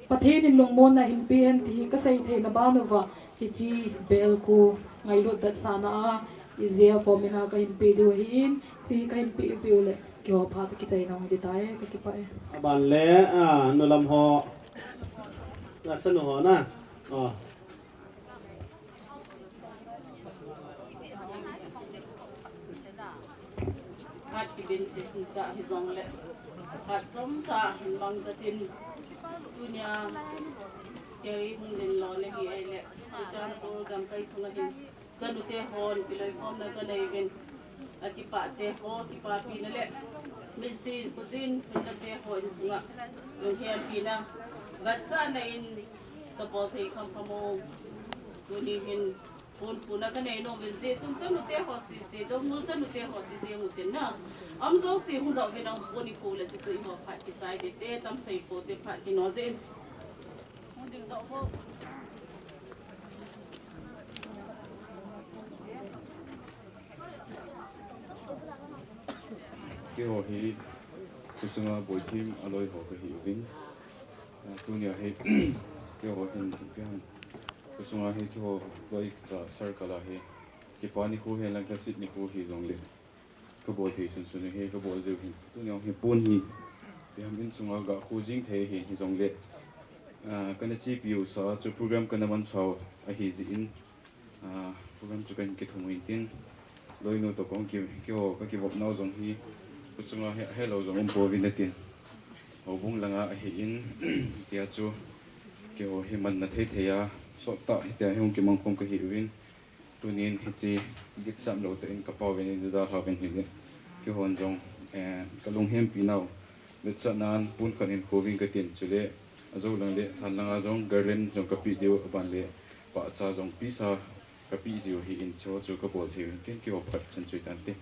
Pathen in lungmonna hinpeh hen ti hi kasei theina ban uva, hiche bel khu ngailut vetsahna a E G F ho min a kahin pe diu ahin, hiche kahin peh peh u le keiho phat a kichai nau hiti tai, kakipah e. Aban le, a, nu lam ho, na chanu ho na, o. Phat kibin cheh tah hijongle, phat chomcha hin mang katin, tunia kei hung din lou le hi ahile, Churachandpur gamkai sunga hin chanute hon kiloikhomna kanei uvin, akipah te ho kipapina le mitsi khojin hunna te ho insunga lunghempina, vetsahna in kabol thei khamkham u, tuni hin ponpona kanei nom uvin, jeh chun chanute ho sese, Doungel chanute ho ti jeng utin na, um jouse hung doh uvin, um pon ikho le ti chu eiho phat kichai ding te, tam sei poute, phat kino jeh in. Keiho hi khosunga Boithem aloi ho kahi uvin, a, tunia hi keiho hin ipi ham, khosunga hi keiho loi kicha circle a hi kipa nikho hihen lang kisit nikho hijongle kabol thei sunsun u hi kabol jiu hin, tunia hi pon hi ipi ham, insunga gah kho jing thei hin hijongle, a, kana chepi usa chu program kana mansau ahi jeh in, a, program chu kahin kithum u hintin, loinu toh kahung ki, keiho kakivop nau jong hi khosunga hi ahelou jong umpouvin atin, houbung langa ahin, tia chu keiho hi manna thei thei a, sottah hitia hi hung kimang khom kahi uvin, tunin hiche gitchamlou tah in kapauvin eidalhauvin hile, keihon jong, eh, kalunghempi nau, vetsahnan pon khat hinkho uvin katin, chule ajou lang le lhan langa jong garland jong kapeh diu, aban le pahcha jong pisa kapeh jiu ahin, chuho chu kabol thei uvin tin, keiho phat chun chu hitante.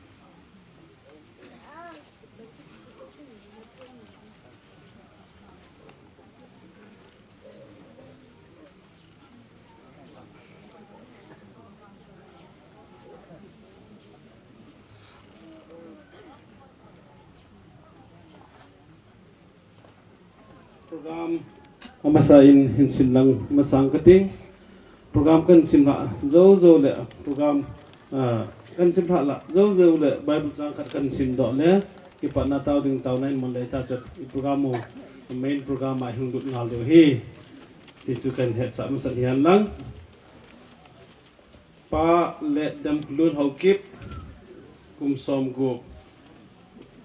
Program amasa in hin simlang masang kati. Program kahin simlha jou jou le program, ah, kahin simlha lha jou jou le Bible chang khat kahin simdoh le kipatna tao ding taona in mun le ta chu program u main program a hung lut ngal diu ahi. Ti chu kahin hetsah masat hihen lang. Pa Letdamkhollun Haokip, kum somgup.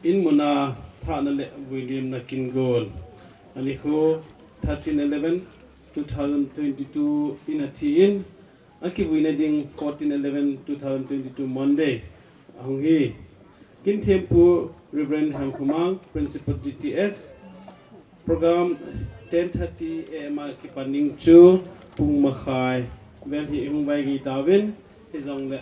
In muna thahna le vuilimna kin gon. Anikho thirteen eleven two thousand twenty-two in athi in, akivuina ding fourteen eleven two thousand twenty-two Monday ahung hi. Kin thempu Reverend Hemkhomang, Principal D T S. Program ten thirty A M a kipan ding chu pung makhai Vel hi i hung vai gei tauvin, hijongle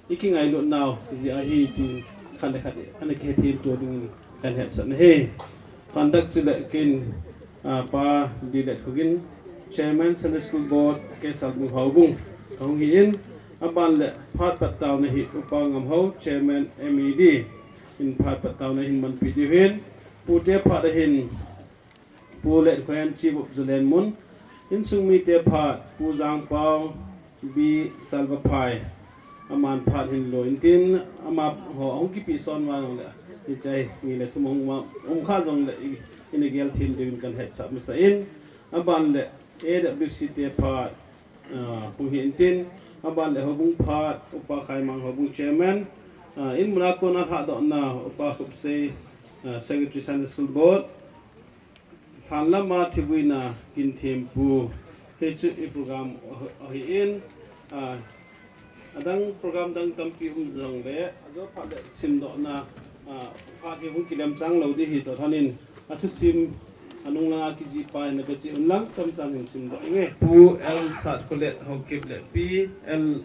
i kingailut nau jeh ahi tin khat le khat ana kihethem to dingin kan hetsah na hi. Conduct chu le ken, ah, Pa Dilet Khogin, Chairman Sunday School Board, Kesalbung Houbung, ka hung hi in, aban le phat pat taona hi Upa Ngamhao, Chairman M E D, in phat pat taona hin manpi diu hin, Pu te phat ahin, Pu Letkhohen, Chief of Zulenmun, insung mite phat, Pu Jangpao, B Salvaphai, aman phat hin lo intin, amaho ahung kipi son vang le, hiche hi ni le thum ahung ma, um kha jongle, i, ina gel them diuvin kan hetsah masa in, aban le A W C te phat, ah, hung hi intin, aban le Houbung phat, Upa Khaimang Houbung Chairman, ah, in muna kona lhadohna, Upa Khupsei, ah, Secretary Sunday School Board, Lhan lama thivuina kin thempu, hichu i program ahi, ahi in, ah, adang program dang tampi um jongle, ajo phat le simdohna, ah, phat hi hung kilem chang lou di hi toh thanin, athusim anung langa kijih pa in abechi un lang chomchan hin simdoh inge. Pu L Satkholet Haokip le Pi L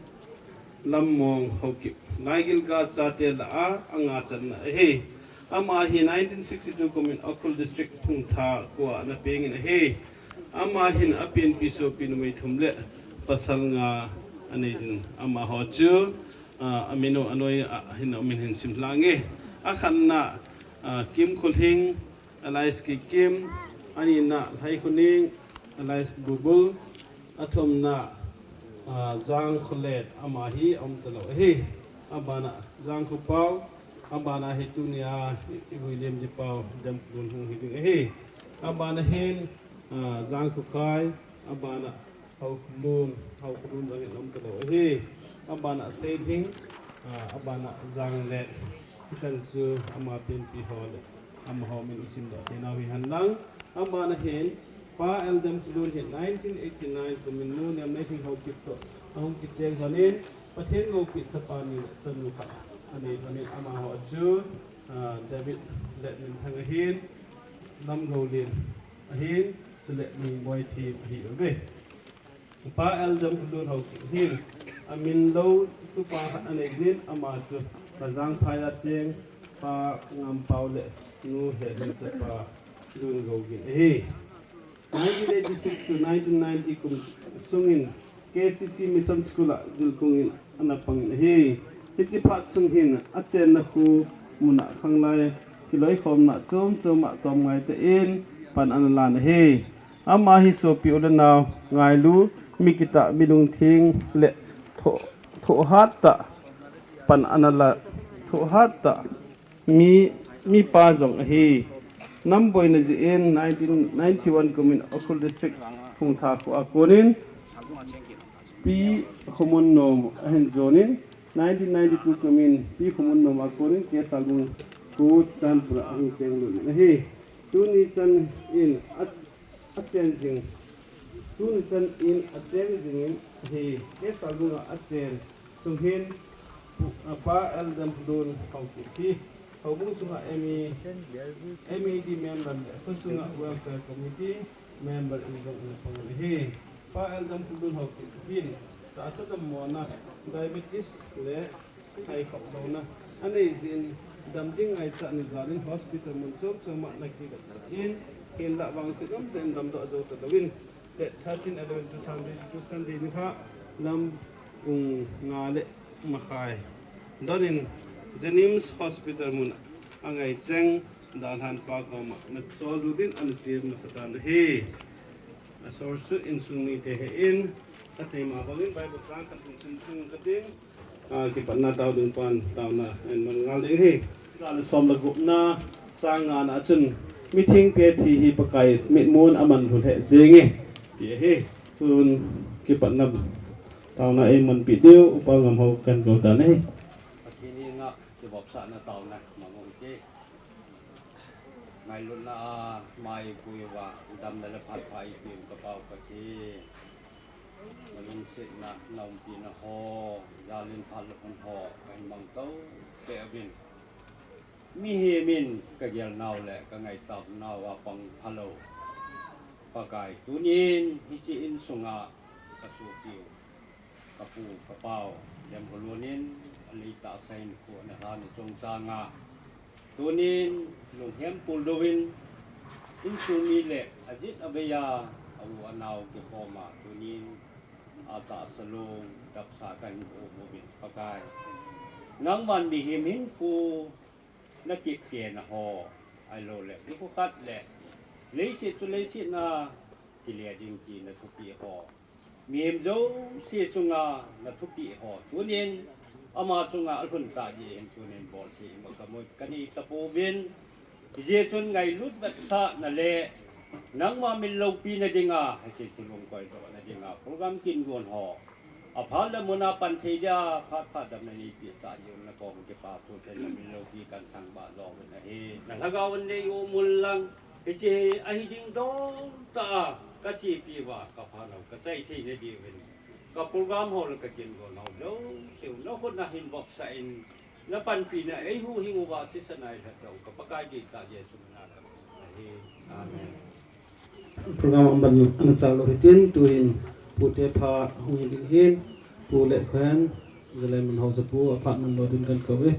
Lammong Haokip, Laigilga chate lah a, anga channa ahi. Ama hi nineteen sixty-two kumin Ukhrul District Phungtha khoa ana pengin ahi. Ama hin apenpi sopi numei thum le pasal nga anei jin, amaho chu, ah, amin u anoi a hin, amin hin sim lhange. Akhatna, ah, Kimkholhing, alias Kikim, anina Lhaikhoning, alias Bubul, athumna, ah, Jangkholet, ama hi aum talou ahi. Abana Jangkhopao, abana hi tunia i, i William Jipao, Demkholun hung hi ding ahi. Abana hin, ah, Jangkhokhai, abana Haokholun, Haokholun jong hin aum talou ahi. Abana Seilhing, ah, abana Janglet. Hichan chu ama penpi ho le amaho min i simdoh thei nau hi hen lang. Abana hin, Pa L Demkholun hin nineteen eighty-nine kumin Nu Nemneihing Haokip toh ahung kicheng lhonin, Pathen loupina chapa ni le chanu khat anei lhonin, amaho chu, ah, David Letminthang ahin, Lamgoulen ahin, chule Mingboi Them ahiuve. Pa L Demkholun Haokip hin amin lou tupa khat anei in, ama chu Pa Jangphai a cheng, Pa Ngampao le Nu Helim chapa Lungougin ahi. Nineteen eighty-six to nineteen ninety kum sungin K C C Mission School a jilkung in ana pangin ahi. Hiche phat sung hin achenna khu muna khanglai kiloikhomna chom chom a tomngai tah in pan ana lan ahi. Ama hi sopi u le nao ngailu, mi kitah, mi lungtheng le thoh, thohhat tah pan ana la, thohhat tah mi, mipa jong ahi. Namboina jeh in nineteen ninety-one kumin Ukhrul District Phungtha khoa konin Pi Khomunnom ahin jonin, nineteen ninety-two kumin Pi Khomunnom a konin Kesalbung Khuchanpur a ahung chenglut in ahi. Tuni chan in a, achen jing, tuni chan in acheng jingin ahi. Kesalbung a achen sung hin Pu, ah, Pa L Demkholun Haokip hi houbung chunga M E, M E D member le khosunga Welfare Committee member in jong ana pang ahi. Pa L Demkholun Haokip hin tahsa dammona, diabetes le thaikhoh louna anei jeh in, dam ding ngaichat ni jalin hospital mun chom chom a ana kivetsah in, hinlah vangset umtah in damdoh jou talouvin, date thirteen eleven two thousand twenty-two Sunday nikho lam pung nga le makhai donin Jenims Hospital mun a angaicheng dalhan pa koma ana chollut in ana che masa tan ahi. Asource chu insung mite ahin, asei ma bangin Bible chang khat hin sim chung kating. Ah, kipatna tao ding pan, taona in man ngal ding ahi. Jale som le gupna, chang ngana chun, mithengte thi hi Pakai mitmun a aman lhu lheh jenge, ti ahi. Tun kipatna taona eimanpi diu, Upa Ngamhao kahin kou tan ahi. Pathen henga kivopsahna taona mang u hite. Ngailutna a maipui uva, damna le phatpha eipeu ka Pau Pathen. Nalungsetna, naumpina ho, jalin phat le hun ho, kahin mang tou peh uvin. Mihem in kagel nau le kangaitap nau a pang phalou Pakai, tunin hiche insunga kasopiu Ka pu, ka pau, Lemkholun in, alei tahsa in khu ana lha ni chungchang a, tunin, lunghem pul louvin, insung mi le, ajit avei a, a u a nao kikhom a, tunin, atahsa lung, dapsa kahin um uvin, Pakai. Nangman mihem hinkho, na kiptena ho, ahilou le, nikho khat le, leiset chu leiset na, kile ding tina thupeh ho. Mihem jouse chunga na thupeh ho. Tunin, ama chunga alhun tah jeh hin tunin bolthei ima kamu, kanei tapouvin. Hijeh chun ngailut vetsahna le, nangma min loupina dinga, hiche chu lungkoi dohna dinga, program kin gon ho. Aphat le mun a pan thei dia, phat phat damna neipeh tah jeh un nakom kipa thu thei na min loupi kan thangvah jong uvin ahi. Na lhagao in nei um un lang, hiche ahi ding dol tah a, kachepi uva, ka phat lou, kachai thei na diuvin. Ka program ho le ka kin gon ho jouse u, na khut na hin vopsah in, na panpina eihuhhing uva, thisan a ilhat u, ka Pakai deitah Jesu min a ka thum ahi. Amen. Program a um ban ana chal lou hitin, tuhin pute phat hung hi ding ahin, Pu Letkhohen, Zalai Manhao Zapu, aphat man lou ding kan kou e.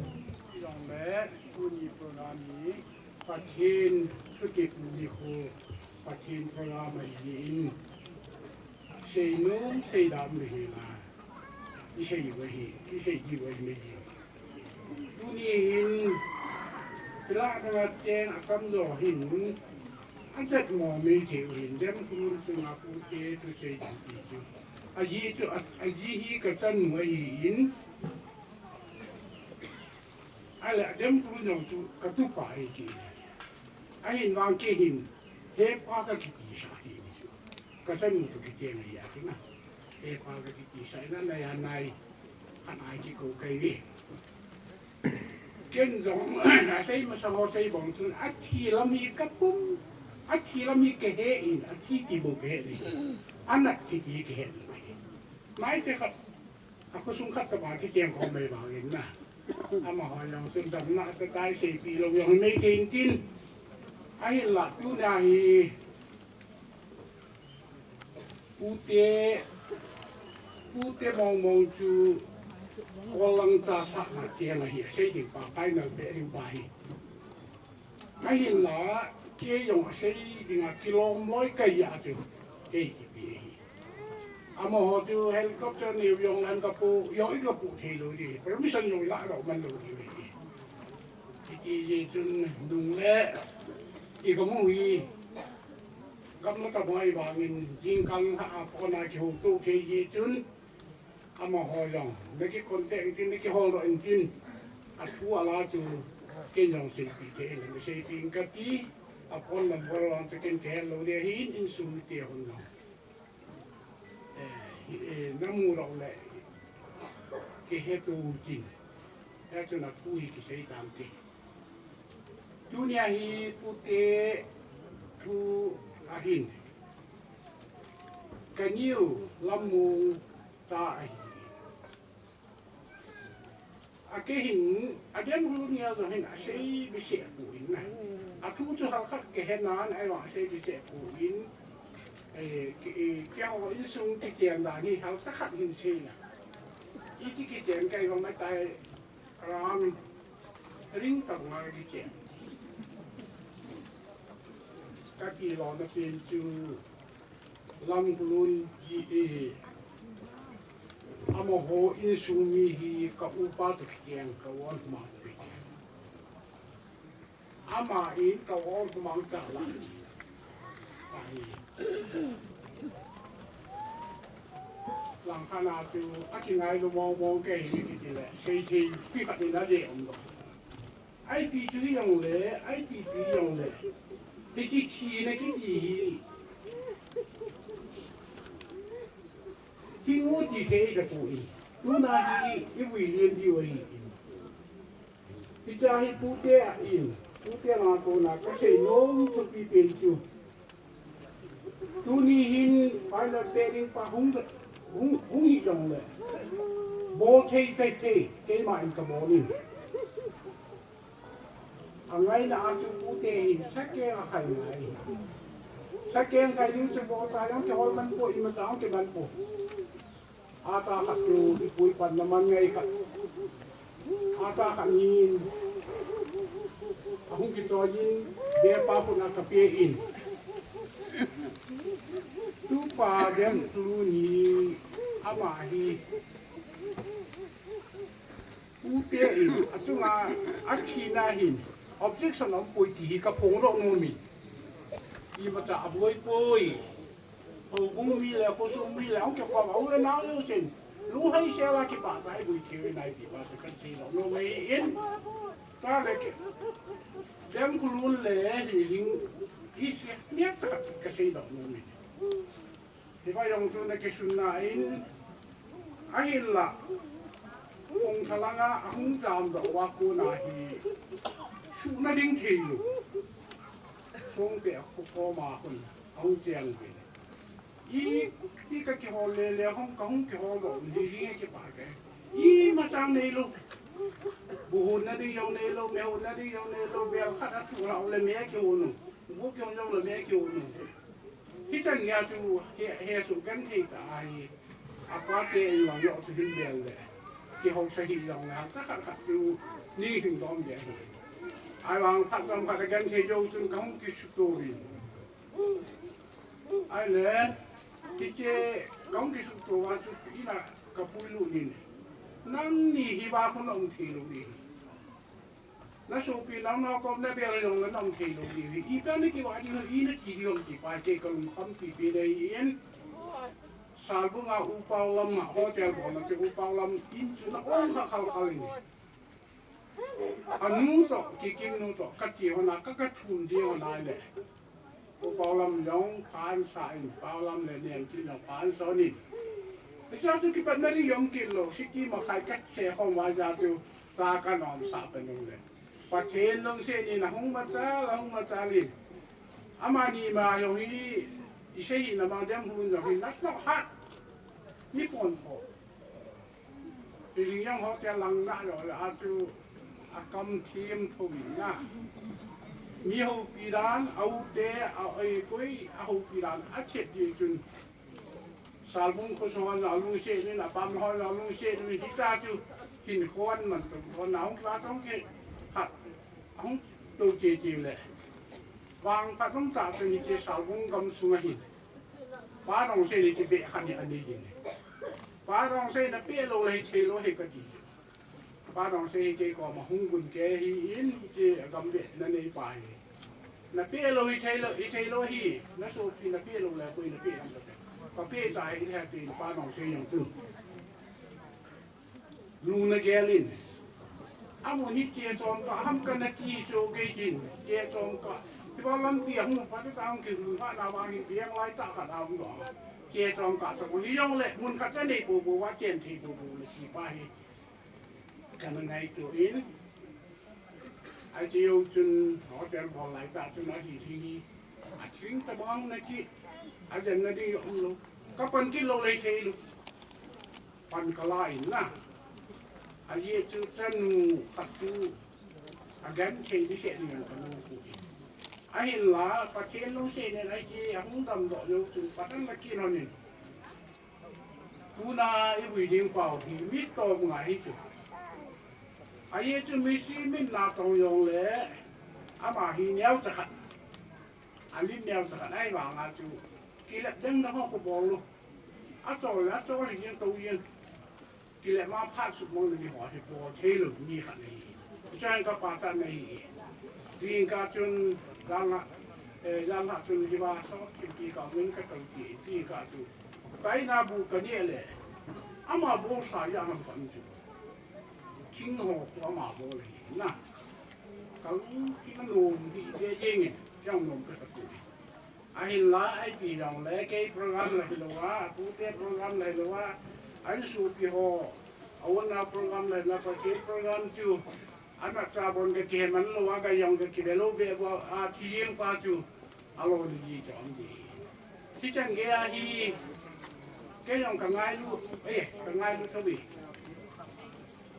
Jongle, tuni program hi, Pathen thutep nikho, Pathen program ahin, seinom seidam le hina, isei uva hi, isei diu ahi. Tuni hin, kila na cheng akam jo hin, adat mo mei thei u hin, Lemkholun chunga pute thusei ding ti chu. Ajeh chu, a, ajeh hi kachanu ahin, ahile Lemkholun jong chu katupa ahi ti. Ahin vang kei hin, hepa kakiti sah ahi ti chu. Kachanu toh kiti ahi ati na. Hepa kakiti sah ina, nai a nai. Khat a kikou kei ve. Ken jong, asei masang ho sei bang chun, athi lam hi kapum, athi lam hi kahe in, athi ti bou kahe in. Anat kiti kahe in. Maite khat, akhosung khat tobang kiteng khom mai bang in na. Amaho jong chun damna atatai seipi lou jong mei kei in tin. Ahinla tuna hi, Pute, pute mong mong chu, kolang cha sah na cheng ahi, asei ding pa, final beh ding pa hi. Ahinla, kei jong asei dinga kilom loi kahi a chu, kei kipe ahi. Amaho chu helicopter neo jong an kapu, jong i kapu thei lou di, permission jong i la lou man lou di ahi. Hiti jeh chun nung le, i kamu hi, Gamla tabang ahi vangin, jingkah a phone a kihouto thei jeh chun, amaho jong, na kicontact intin, na kihoudoh intin, athu ala chu, ken jong seipi thei in, na seipi in kati, a phone number vang chu ken kahet lou le hin, insung mite hon jong. Eh, eh, namu lou le, kiheto tin, hichun athu hi kisei tante. Tunia hi pute thu ahin. Ka new lamung ta ahi. Akei hin, adem hulu nia jong hin, asei bese pu in na. Athu chu halkhat kahe nan, ahivang asei bese pu in. Eh, ke, eh, keiho insung kichen dan hi halkhat hin sei na. Iti kichen kahi vang matai. Ram ring tak ngal kichen. Kati lona pen chu Lamkholun ji e. Amaho insung mi hi ka upa toh kichen, ka u an huma toh kichen. Ama in ka u an huma cha la. Ahi. Langkhat a chu, akingailu mong mong kei hi kiti le, sei thei pi khat in adei um lou. Ipi chu hi jong le, ipi chu hi jong le. Hiche thina kiti hi. Hing u ti thei ka pu in. Tuna hi, i vui lien diu ahi in. Hitia hi pute a in, pute a kona kasei nom thupi pen chu. Tuni hin final beh ding pa hung, hung, hung hi jong le. Bol thei, thei, thei, keima in ka bol in. Angaina a chu pute hin sakeng akhai ngai. Sakeng khai ding chu bol ta jong kihol man poi, ima ta jong kiman poi. Ata khat chu ipui panna man ngai khat. Ata khat nin ahung kitoiyin, bepa khut a kape in. Tupa Demkholun hi ama hi ute in achunga athina hin objection aumpoi ti hi kaphongdoh nom in. Imacha aboipoi. Houbung mi le, khosung mi le, ahung kikhom a u le nao jousen, lunghei sela kipah tah a ibui thei u ahi ti pa chu kaseidoh nom ahi in. Chule Demkholun le hi hing, hi se, neo tah khat kaseidoh nom in. Hiva jong chu nakisunna in, ahinla, Phungtha langa ahung jamdoh uva kona hi suhna ding theilou. Songpeh kho koma khun ahung cheng uvin. Iti kakihol lele hung, kahung kiholdoh un hi jing e kipah kei. Imacha neilou. Bu honna ding jong neilou, me honna ding jong neilou, bel khat asuh lou le me kihon u. Bu kihon jongle me kihon u. Hichan geiya chu he, hesoh genthei tah ahi. Apate in lang joh chu hin bel le, kihousa hih jongle, hapta khat khat chu ni hing dom ding ahi. Ahivang phat jong phat a genthei jou chun kahung kisuto uvin. Ahile, hiche kahung kisuto uva chu ina kapuilut in, nangni hiva khun naum theilou ding. Nasopi naonao kom nabel jongle naum theilou ding ahi. Ipi a nakivah ding ham, i nati ding ham ti pa kei kalungkham pipi ding ahin. Salbung a U Paolam a hotel bolna chu U Paolam in chu naum kha khalkhal in. Anu toh, Kikimnu toh, kati hon a ka, kathum ding hon ahile, U Paolam jong pha ansa in, Paolam le Nemchin jong pha ansa in. Hiche chu kipatna ding jong kit lou, city ma khai kache khom uva chu cha kanomsah pen jongle, Pathen lungset in ahung machal, ahung machal in. Amani ma jong hi, isei hina ma Demkholun jong hi, nalhah hat. Ni pon pho. Iling jong hotel lang na jongle, achu akam thim thou in na. Mi houpi dan, a u te, a, ei, koi, ahoupi dan achet ding chun, Salbung khosung a alungset in, apam hon alungset in, hita chu hinkho aman tou, hon ahung kiva tong kit, khat ahung tou kit kit le. Vangphat um tah chun hiche Salbung gamsung a hin, Pa Rongsen in kibeh khat ni anei in. Pa Rongsen in napeh lou le hithei lou ahi kati. Pa Rongsen hi kei koma hung gun kei ahin, hiche gambeh nanei pa hi. Napeh lou hithei lou, hithei lou ahi, nasopi napeh lou le koi napeh ham kati. Kapeh tai, ipi ham ti Pa Rongsen jong chu lung nagel in. Amun hi che chom kah ham kana ti chu kei tin, che chom kah. Hiva lampi ahung phat tah a kilhun phat na vang hin biang lai tah khat a um doh. Che chom kah chu hijongle mun khat kanei popo uva chen thei popo le ti pa hi. Kana ngaito in, ache jou chun hotel bol lai tah chun ahi thing hi, athing tabang na kit, ajen na ding jong umlou. Kapan kit lou le hithei lou. Pan kala in na. Ajeh chu chanu khat chu agenthei ding seh ni jong kanu khu in. Ahinla, Pathen lungset in ahi, ahung damdoh jou chun patan la kit lhon in. Tuna ivui ding pau hi mi tom ngai hi chu. Ajeh chu misi min natong jongle, ama hi neocha khat. Amin neocha khat ahivanga chu, kilep ding na ho khu bol lou. Achol le achol jeng tou jeng. Kilep ma phat sumang le mi ho hi bol thei lou mi khat ahi. Chuin kapa tan ahi. Tin kah chun, jan la, eh, jan la chun hiva sot kiti kah min katou kit, tin kah chu, kaina bu kaneh le, ama bolsa ijat ham kati chu, thing ho khu ama bol ahi na. Kalung kinanom hih jeng in, jong nom kasa tu. Ahinla, ipi jongle, kei program la hilouva, atute program la hilouva, asopi ho, a-u nao program la hilouva, Pathen program chu, ana cha bon kakihe man louva, kei jong kakive lou beh uva, athi jeng pa chu, alou ni ji chom di. Hichan geiya hi, kei jong kangailu, eh, kangailu thou ve.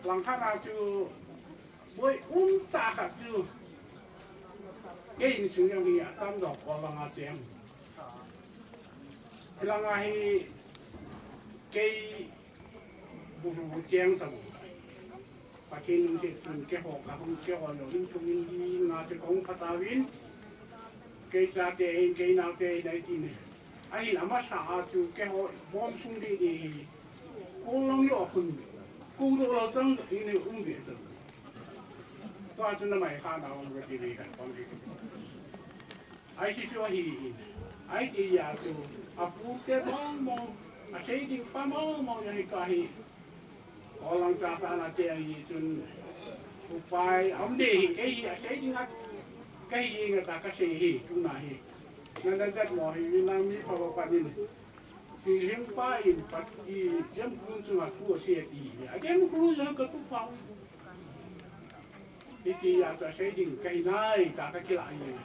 Langkhat a chu, boi um tah khat chu, kei insung jong hi atamjo kol langa cheng. Hilanga hi, kei Hu cheng ta bu. Pathen lungset chun keiho kahung keiho lou in chung in di nga te kong pha tauvin. Kei chate hin kei naote hin ahi tin. Ahin amasa a chu keiho bom sung di di hi. Kong long yo khun. Kong do lo tang in um di ta. Tua chu na mai kha na ong ka ti ve kan pang di. Ahi chu ahi in. Ahi ti ya chu. Apu te mong mong. Asei ding pa mong mong ya hi ka hi. Kol lang cha ta na te ahi chun. Upai am de hi kei hi asei ding at. Kei hi nga ta kasei hi tu na hi. Na na dat mo hi na mi pa pa ni. Ti hing pa in pat i jem kun chu nga thu asei ti. A jem kun chu ka tu pa. Hiti a chu asei ding kahi nai ta ka kila ahi.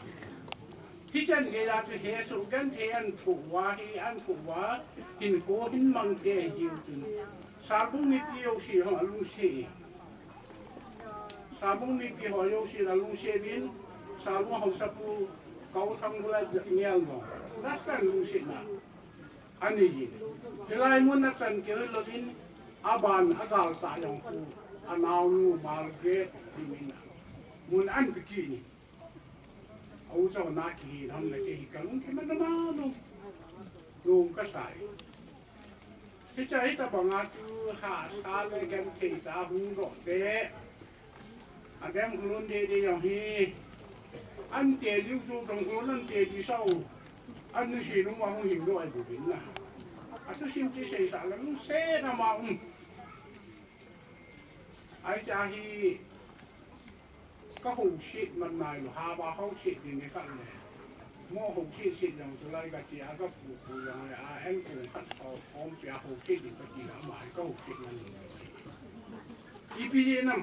Hichan gei a chu he su genthei an thu va hi an thu va hin ko hin mang te hi u chun. Salbung mipi jouse ho alungset. Salbung mipi ho jouse alungset in Salbung haosapu Kau Thang Gula Ngel no. Nastan lungset na. Ani ji. Hilai mun a chan keu louvin aban agal ta jong khu. Anaonu Margaret ti min a. Mun an pi ki ni. Au chau na ki hi ram le ke hi kalung ke man na no. Lung ka sai. Hicha hita banga chu hahsa le genthei ta hung doh te. Adem khulun de de jong hi. An te liu chu tong khulun an te di sau. An nu si nu ma hung hing doh ai bu bin na. Atu sim ti sei sa lang se na ma um. Ai cha hi ka ho si man nai lo ha ba ho si din ni ka le. Mo ho si si jong chu lai ka ti a ka pu pu jong le a en ku khat ho om pia ho si din ka ti la ma ka ho si man lo. Ipi je nam.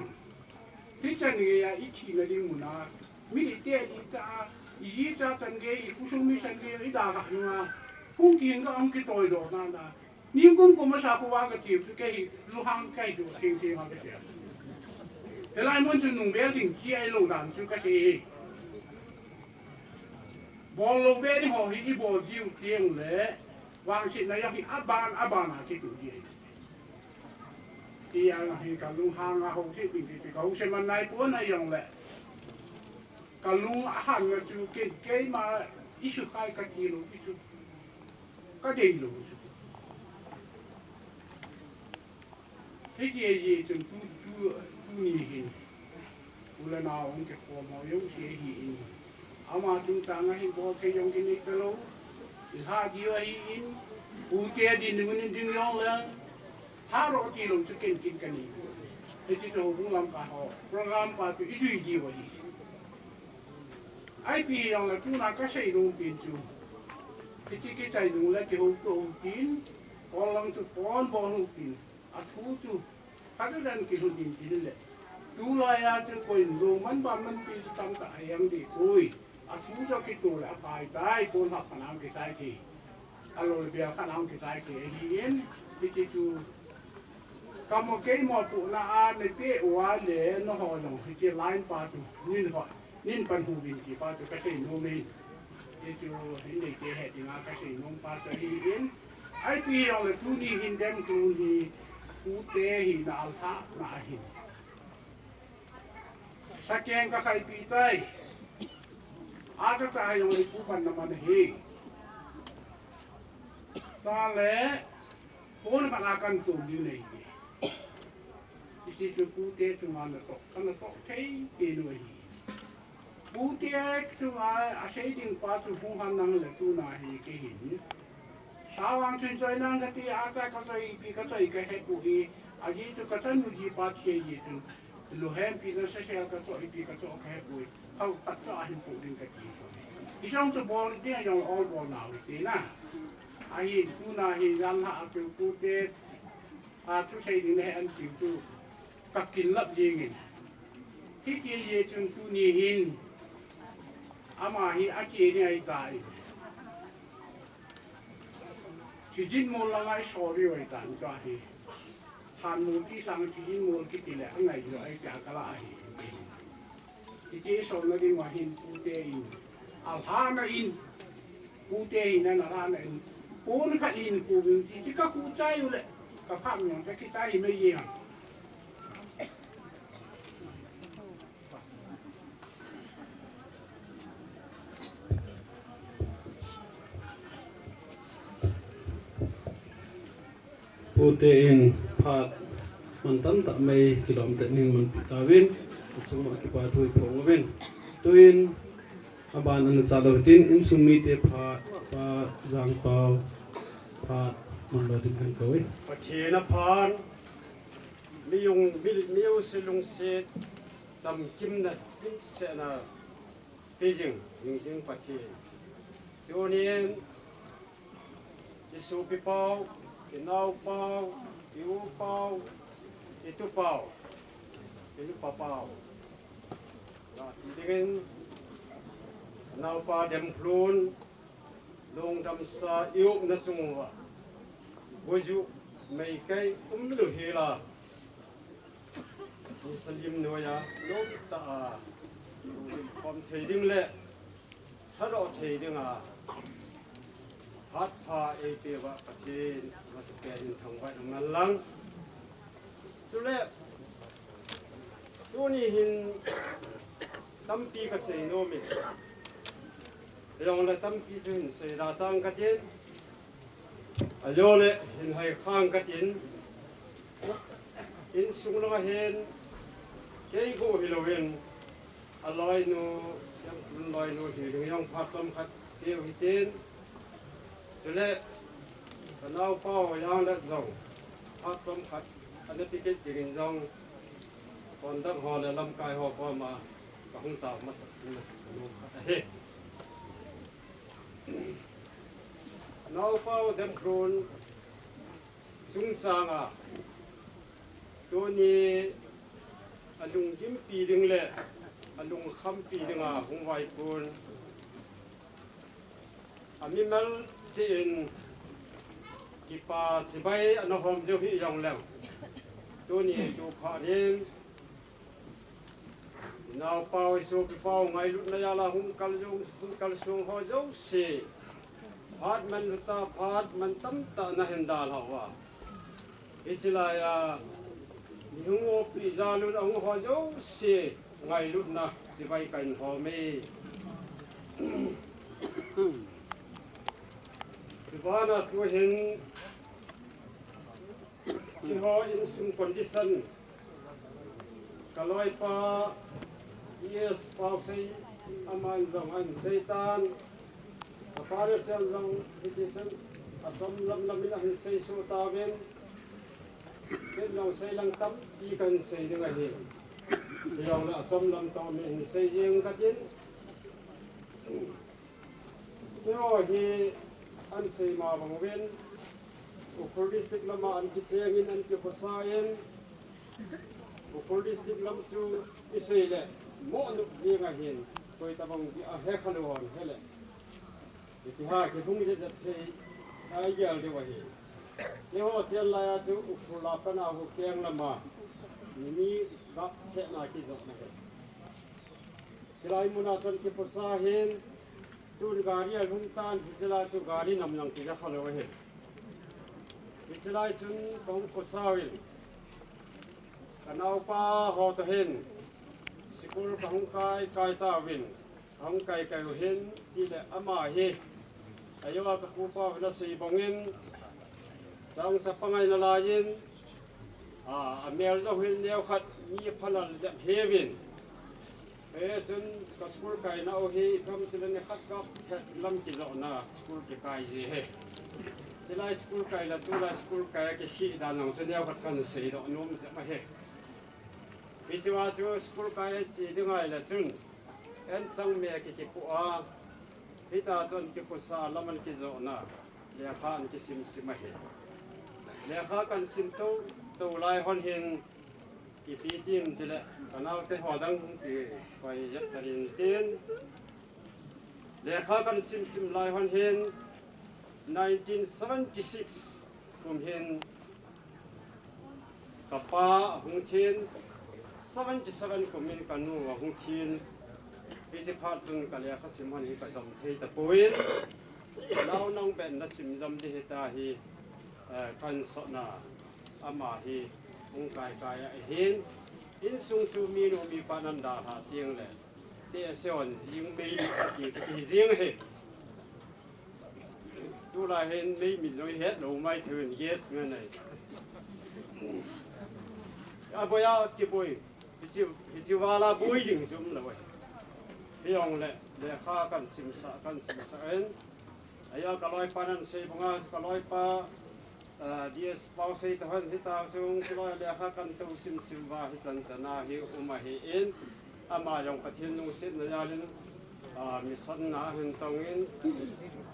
Hichan gei a i thina ding mun a. Mi ni te di ta, i ji ta tan gei, i kusung mi san gei, i da ka nunga. Kung ki hinga ang ki toi do na na. Ning kum kum masa ko wa ka ti, tu ke hi, lu hang kai do, ting ting ma ka ti. Helai mun chu nung bel ding ki ai lo dan chu ka ti. Bol lo be ni ho hi, i bol diu tieng le. Vangsetna jong hi aban, aban a kitu ji. Ti a hi ka lunghang a ho hi ding ti ka ho se man nai pon a jong le. Ka lung a hang na chu ken keima i su khai ka ti lo i su. Ka dei lo i su. Hiti ahi chun tu, tu, tuni hin. U le nao hung kikhom ho jouse ahi in. Ama chungchang a hin bol thei jong kinei talou. I lha diu ahi in. U te din mun in ding jong leng. Lha ro ti lou chu ken kin ka nei. Hiti chu hung lam ka ho. Program pa chu i jui diu ahi. Ipi jong le tuna ka sei nom pen chu. Hiti kichai nung le kihou to hou tin. Kol lang chu kon bol hou tin. A thu chu, ka chu dan kilu din tin le. Tulai a chu koin lo man ba man pi chu tam ta a jang di koi. A thu chu kitu le a pai tai, kon ha phanang kitai ki. A lo le bia khanang kitai ki. Ahi in, hiti chu. Ka mo kei mo pu na a ne pe u a le no ho jong hiti line pa chu. Nin ho. Nin pan hu vin ti pa chu ka sei nom e. Ti chu hin nei te he ti nga ka sei nom pa chu ahi in. Ipi jong le tuni hin dem tuni pu te hi na al tha na hin. Sa keng ka khai pi tai. A ka ta jong le pu pan na man hi. Ta le. Kon ka na kan tu ni nei. Iti chu pu te chu ma na to. Ka na to thei ti nu hi. Pu te chu ma a sei ding pa chu hung han nang le tuna hi ke hin. Sawang chun choi nang ka ti a ka ka choi pi ka choi ka he pu hi. A ji chu ka chan mu ji pa che ji chu. Lu hem pi na sa sel ka choi pi ka choi ka he pu hi. Hau ka choi a hin pu ding ka ti. I song chu bol ding a jong ol bol na u ti na. A hi tuna hi jan ha a pu pu te. A thu sei ding le an tiu tu ka kin lap ding in. Hiti ahi chun tuni hin ama hi a ke ni ai tai. Chi jin mo la ngai so ri wai tan ka hi. Han mo ki sang chi jin mo ki ti le a ngai yo ai ka ka la ahi. Hiti so na ding wa hin pu te in. A lha na in. Pu te in na lha na in. Pu na ka in pu in ti ti ka ku chai u le. Ka phah mong ka kita hi me ye. Pute in phat man tamtah mei kilom te ning man pita vin, chungma kipa thui phong vin. Tuin aban an cha lo tin, insung mite phat, Pa Jangpau, phat man lo ding hen koi. Pathen a phan, mi yung, mi, mi yung silung sit, sam kim na, kim se na, pijing, jing jing Pathen. Tunin, i sopi pau, i nao pau, i u pau, i tu pau, i nu pa pau. Ti dingin, nao pa dem klun, lungdam sa i ukna chunga. Guju mei kai um lu hila. Ni salim noya, lom ta a. Kom thei ding le. Thalo thei ding a. Hat pha ei pe va Pathen, masa pe in thang vai nang lang. Sule, tuni hin tampi ka sei nom e. Jong le tampi su hin sei da tang ka tin. A jo le hin hai khang ka tin. Insung langa hin, kei go hi lo in, a loi nu, yang kun loi nu hi, lung yang phat tam khat, kei hi tin. Sule, ka nao pau yang le jong, phat tam khat, ana ticket dingin jong, kon dang ho le lamkai ho ko ma, ka hung ta masa, nu khat ahi. Nao pau dem krun, Sung sanga, tuni a lunggimpi ding le a lungkhampi dinga hung vaipun. A mimal cheh in kipa chibai ana hom jong hi jong leng. Tuni tu pha nin Nao pau, i sopi pau, ngailutna jal a hung kal jong, hung kal sung ho jouse. Phat man luta, phat man tamtah na hin dalha uva. Hiche laiya, mi hung opi jal un a hung ho jouse, ngailutna chibai kahin hom e. Chubana tuhin, Keiho insung condition. Ka loipa, E S Pausei, aman jong ahin seitan. Ka pa le sel jong, hiti chun, achom lam lam in ahin seisoh tauvin. Ken jong sei lang tampi kahin sei ding ahi. Hijong le achom lam tah in ahin sei jeng katin. Keiho hi ahin sei ma bang uvin, Ukhrul District lama ahin kichengin ahin kikhosa in, Ukhrul District lam chu isei le, mo nop jing ahin, koi tabang dia he khalou hon hele. Iti ha kihung jep jep thei, ahi gel diu ahi. Keiho chen laiya chu Ukhrul a pat a Ukeng lama, mi ni gap thei na kijot na he. Chulai muna chun kikhosa hin, tun gari alhung tan, hiche lai chu gari nam jong kija khalou ahi. Hiche lai chun kahung khosa uvin. Ka naopa ho toh hin, school kahung kai, kai tauvin. Kahung kai, kai u hin, tile ama hi. Ajo a ka pupa u ana sei bangin, chang chapang ahi nalaiyin, a, amel jong hin neokhat mi phalal jep hih uvin. Hichun ka school kaina u hi ipi ham tile nikhat kap het lam kijotna school kikai ji ahi. Chulai school kai le tulai school kai a kikhel dan jong chu neokhat kahin seidoh nom jep ahi. Hichea chu school kai che ding ahile chun, anchang me kiti pu a, hitia chun kikhosa lam ahin kijotna, lekha ahin kisim sim ahi. Lekha kahin sim tou, tou lai hon hin, ipi tin tile, ka naote ho dang hung kikoi jep tan tin. Lekha kahin sim sim lai hon hin, nineteen seventy six kum hin, ka pa ahung thin, seventy seven kum in ka nu ahung thin, hiche phat chun ka lekha sim hon hi ka jom thei tapon, nao nang ben na sim jom ding hita hi, eh, kahin sotna. Ama hi hung kai kai ahin, insung chu minu mipa nan dalha teng le, te a se on jing mei mi ati chu hi jing ahi. Tulai hin mei mi jong het lo mai thei in, yes ngan ai. A boi a kiboi. Hichi, hichi vala boi ding jum lo ai. Hiong le, lekha kan simsa, kan simsa en. Aya ka loipa nan sei banga, ka loipa, ah, D S Pau sei ta hon hita chung, ki loi lekha kan to sim sim va hi chan chan a hi um ahi in. Ama jong Pathen lungsetna jalin, ah, mission na hin tong in,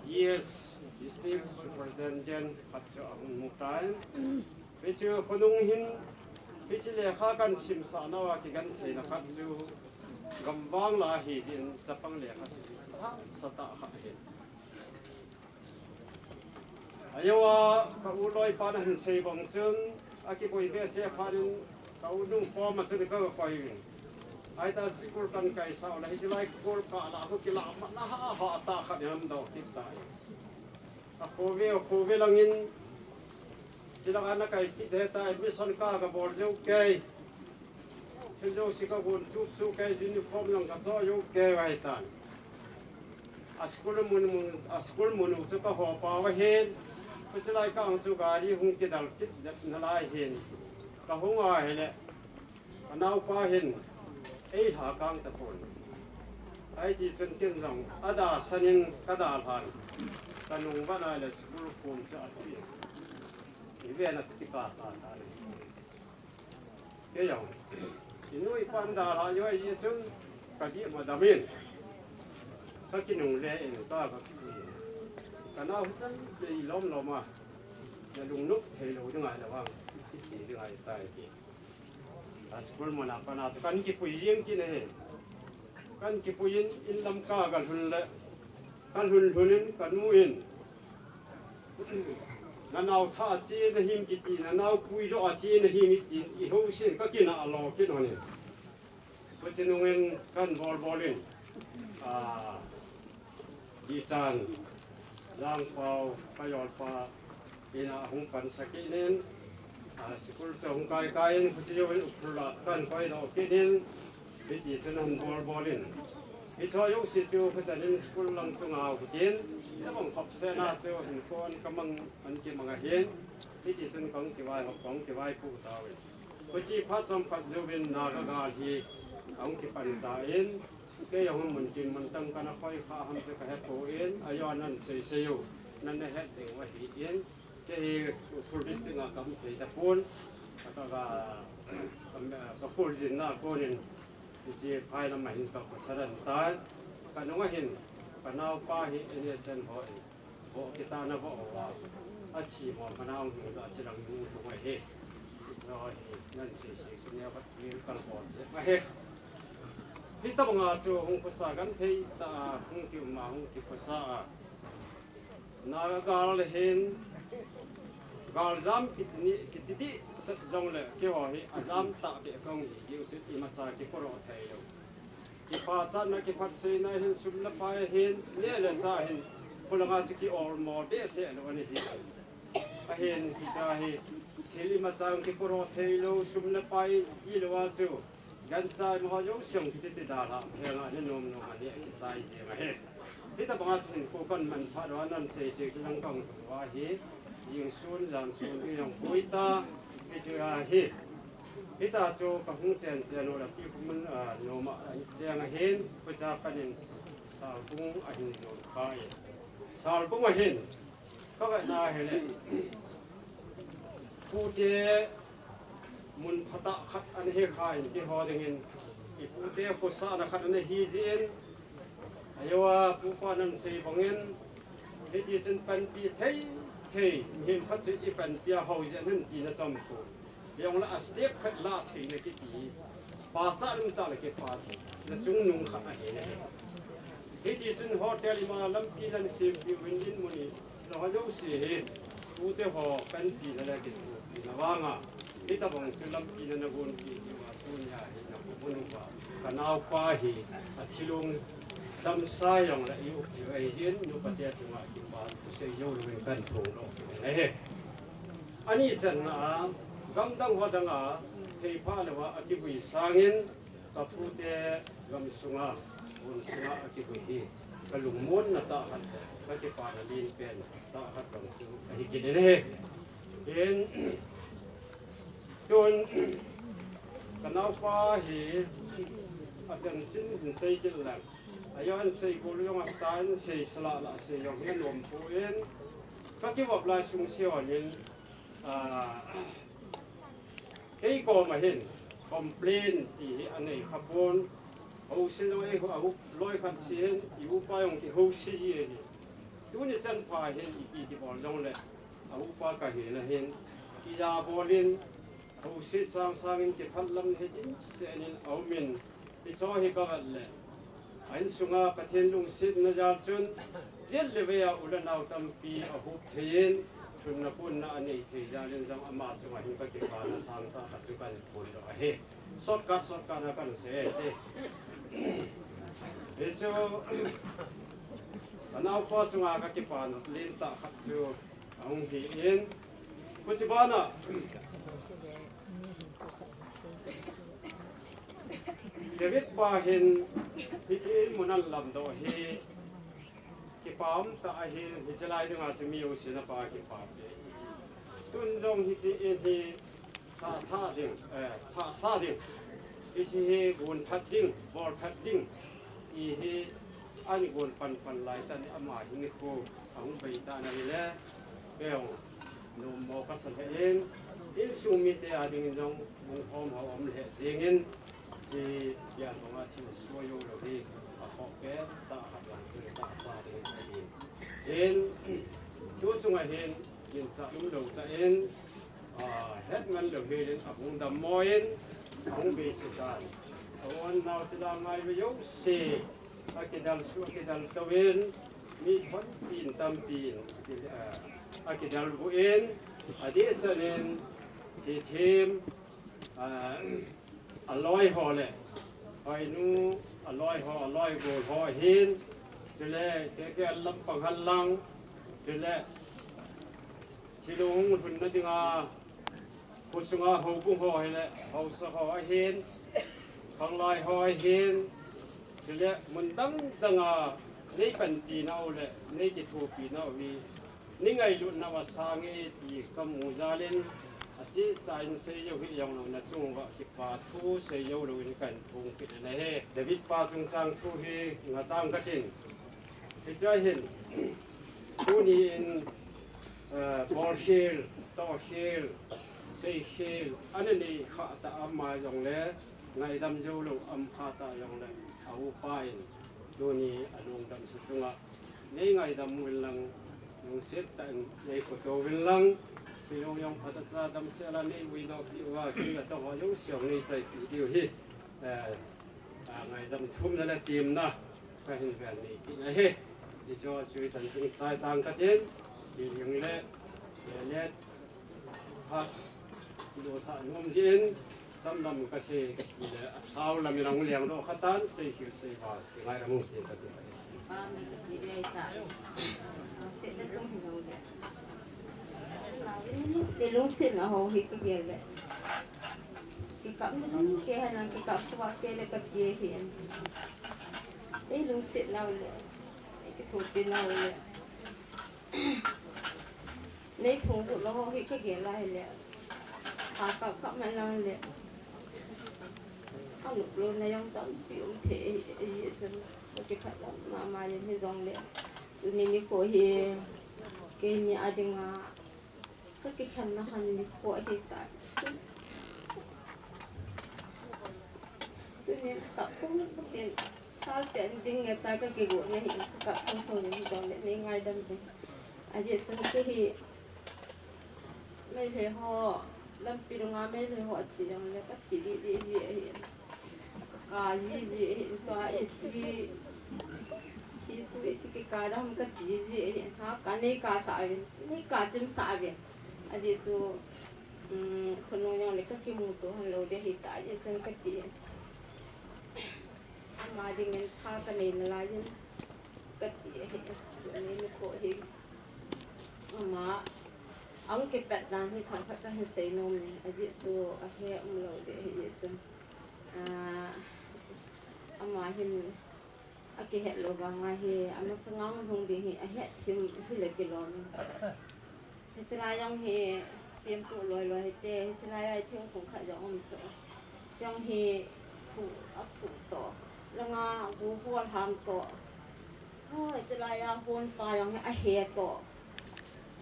D S, District Superintendent, khat chu a hung mu ta in. Hichu khonung hin, hichi lekha kan simsa nau a kigentheina khat chu, gamvang la hi jin chapang lekha sim hahsa tah khat ahin. Ayo a ka u loipa na hin sei bang chun, a kiboi behseh phat in ka u nu pom a chun ka koi in. Ai ta school kan kai sau la, hichi lai kol ka la, hu kila ma na ha ha ta khat in am dau kit ta. A khove, a khove langin, chi lang ana kai kit he ta, admission ka ka bol jeu kei. Thil jouse ka gon tup su kei, uniform lang ka cho jeu kei vai tan. A school mun mun, a school mun u chu ka ho pa va hin. Ka chi lai ka ang chu gari hung kidal kit jep na lai hin. Ka hung a hi le. Ka naupa hin, ei lha kang ta pon. Ai ti chun ken jong, a da sanin ka da lhan. Ka nung va nai le school kum sa a ti. I ve na ti ka ta ta le. Ke jong. I nu i pan da lha jo ai chun, ka di ma da min. Ka ki nung le in ka ka ki. Ka nau chan le i lom lom a. Na lung nup thei lo ding ai la wang. Ti chi ding ai tai ti. A school mun a pana chu kan kipui jing kit ahi. Kan kipui in, in lam ka, ka lhun le, ka lhun lhun in, ka nu in, na nau tha a chi na him kiti, na nau pui lo a chi na him kiti, i ho sin ka kina a lo kit hon in. Puchinung in kan bol bol in, a, Ditan, Langpau, ka yolpa, in a hung pansa kit in, a, school chu hung kai kai in, khuti jo in Ukhrul a kan koi doh kit in, hiti chun hung bol bol in. Hicho jouse chu khuchan in school lang chu ngau kit in, na bang khop se na chu hin kon ka mang an ki mang ahin, hiti chun kong kivai hop kong kivai pu tau in. Khuchi phat chom phat jouvin Naga gal hi ahung kipan tan, kei jong mun tin mun tang kana khoi kha ham chu kahe pon, ajo nan sei sei u, nan na het jing u ahin, kei hi Ukhrul district a ka um thei tapon, ka, ka, ka, ka khol jin na konin, hichi phai lam a hin ka khosa dan tan, ka nung a hin, ka naupa hi N S N ho in, Vo kita na vo va. A thi mo mana ong hung da chi lang hung hung ahi. So hi nan sei sei ku ne va miracle bol je ahi. Hitabanga chu hung khosa genthei ta hung ki um a hung ki khosa a. Naga gal le hin gal jam kiti ni kiti di sat jong le keiho hi a jam ta be kong hi jiu chu imacha kiporo thei lou. Kipachatna, kiphatseina hin, sum le pai hin, neh le chah hin, khulanga chu ki-olmo behseh lou ana hi. Ahin, hiche hi, thil imacha kiporho thei lou, sum le pai ti lou a chu, gancha imaho jouse hung kiti dalha, henga ni nom nom a neh kichai jeng ahi. Hitabanga chu hin, ko kan manphat uva, nan sei sei chu nang kang uva hi, jing sun, jan sun, hi jong pui ta, hiche a hi. Hita chu ka hung chen chen u le pi pu mun, ah, nom a, ah, cheng ahin, khucha panin Salbung ahin jon kha e. Salbung ahin, ka vetna hile, pute mun phatah khat ana hi kha in, keiho dingin, i pute khosahna khat ana hi jin, ajo a pupa nan sei bangin, hiti chun panpi thei thei, mihem khat chu i panpi a hou jeh in tina chom pu. Jong la a step khat la theina kiti. Pachat um tah le kipah thei. Na chungnung khat ahi ne. Hiti chun hotel ima lampi nan sempi win in mun i. Na ho jouse hi. Tute ho panpina le kituhpina vanga. Hitabang chu lampina na gonpi diu a tunia hi na pu mun uva. Ka naupa hi. A thilung damsa jong la i up diu ahi jin. Nupa te chunga kipa u sei jou louvin kan phong lou. Ahi. Ani channa a, Gamdang ho danga theipha louva akivui sangin, kapute gamsunga, gonsunga akivui hi kalungmonna tah khat, kakipana lenpen tah khat bang chu ahi kit in ahi. Hin, tun, kanaopa hi achanchin hin sei kit leng, ajoh hin sei gol jong ahitan, sei sala la sei jong hi anom poi. Kakivop lai sung seh hon hin, ah, kei koma hin complain ti hi anei khapon. House jong eiho, ahup loi khat seh hin, i upa jong kihouse ji ahi. Tuni chanpha hin ipi kibol jongle, aupa kahina hin, ija bolin, house sang sangin kiphat lam hi dimset in aumin, hicheho hi kavet le, a insunga Pathen lungsetna jal chun, jet le veiya u le nao tampi ahup theiyin, lhunna punna anei thei jalin jong ama chunga hin kakipana sangtah khat chu kahin phondoh ahi. Shortcut, shortcut a kahin sei e. Hichu, kanaopa chunga kakipana lentah khat chu ahung hi in, hiche bana David pa hin hiche in mun alamdoh hi kipa umtah ahi, hiche lai dinga chu mi jouse na pa kipa e. Tun jong hiche in hi sa tha ding, eh, tha sa ding, hiche hi gon that ding, bol that ding ti hi ahin gon panpan lai tah in ama hinkho ahung bei tan ahile, kei jong nommo kasa lheh in, insung mite adingin jong lunghom hou um lheh jengin, hiche pian banga thilsoh jou lou hi akhoh pen tah khat vang chu tahsa ding ahi. Hin, tu chunga hin ginchat umlou tah in, ah, hetman lou helin ahung dammo in, ahung beisei tan. A-u anao chule angailu jouse akidal su, akidal touvin, mi thonpin tampin, ah, akidalbut in, adehset in, thithem, ah, aloi ho le, hoinu aloi ho, aloi gol ho ahin, chule K K L lampang henlang, chule thilong lhunna dinga khosunga houbung ho hile, haosa ho ahin, khanglai ho ahin, chule mun dang danga nei panpinau le nei kithopinau hi nei ngailutnau asange ti kamu jalin, achesa in seijou hih jonglou, nachung uva kipa thu seijou louvin kahin phongkit in ahi. David pa chungchang thu hi ngatang katin. Hichea hin, tuni in, eh, bolkhel, tohkhel, seikhel ana nei khah tah a ama jongle, ngaidam joulou um khah tah jongle, a-upa in tuni alungdamsa chunga nei ngaidam uvin lang, lungset tah in nei khoto uvin lang, thilong jong phatah sa damsel a nei vuidoh peh uva, kin le tong ho jouse jong nei chaipi diu hi, eh, ah, ngaidam thumna le temna kahin vel nei kit ahi. Hichu chu ichan ding chai tang katin, ti ding le, le, le, ha, kilosah nom jeh in, cham lam kasei le, asao lam in ahung lengdoh khatan, seikhel seival, kingaidam u ti kati. Ti lungsetna ho hi kagel le. Kikap, kei henlang kikap, kikap kei le kati ahi. Ei lungsetnau le, ei kithopinau le, nei phongdoh lou ho hi kagel a hile, kap kap man lang le, anop louna jong tampi um thei ahi, ahi chun, kakipah mama jeng hijongle, tuni nikho hi keini a dinga kakikhenna han nikho ahitai. Tuni kakap pum pum tin, sal pen ding nge tai kakigotna hi, kakap pum pum in hijongle nei ngaidam uvin. Ajeh chun kei hi Meitei ho, lampi dunga Meitei ho ache jongle kache deh deh ji ahi. Kaka ji ji ahi, tua iche, che chu iti kikap dam kati ji ahi. Ha, kanei kasah uvin, nei kachimsah uvin. Ajeh chu, um, khonung jongle kakimuto lhon lou ding ahitai, ajeh chun kati. Ama dingin tha kanei nalai in kati ahi. Tuni nikho hi ama Ang kipatna hi themkhat kahin seinom e, ajeh chu ahe umlou ding ahi jeh chun. Ah, ama hin akihet lou vanga hi, amasanga hung lhung ding hi ahet thim hile kilom. Hiche lai jong hi semtup loi loi hite, hiche lai a thingphung khat jong um chu. Chang hi phu, aphu toh, langa gu hol ham toh. Hoi, hiche lai a hon pa jong hi ahe toh.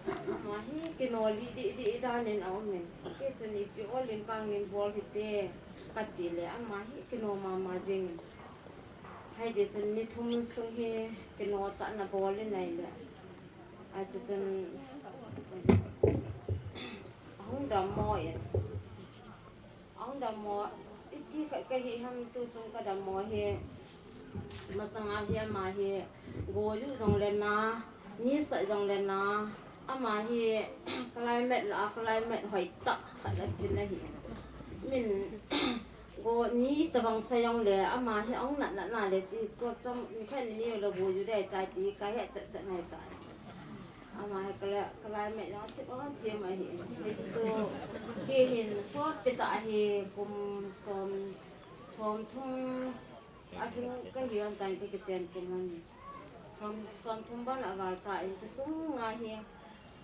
Ama hi kino lih dih dih dan in aum in. Kei chun ipi olin kangin bol hite, kati le, ama hi kino mama jing in. Hijeh chun ni thum sung hi kino tah in abol in ahile. Achuchun ahung dammo in. Ahung dammo, iti khat kahi ham tu chung kadammo hi, masanga hi ama hi, go ju jong le na, nisat jong le na, ama hi, climate la, climate hoi tah khat achin ahi. Min, go ni tabang sa jong le, ama hi ahung nat nat na le chi, tua chom, ni khat ni ni le go ju le tai ti, kahe chat chat nai tai. Ama hi kala, climate jong thip, oh, thim ahi. Hichu kei hin sot peh tah ahi, kum som, som thum, ahin kahi jong tan kei kichen kum ahi. Som, som thum ban aval tan, hiche sunga hi,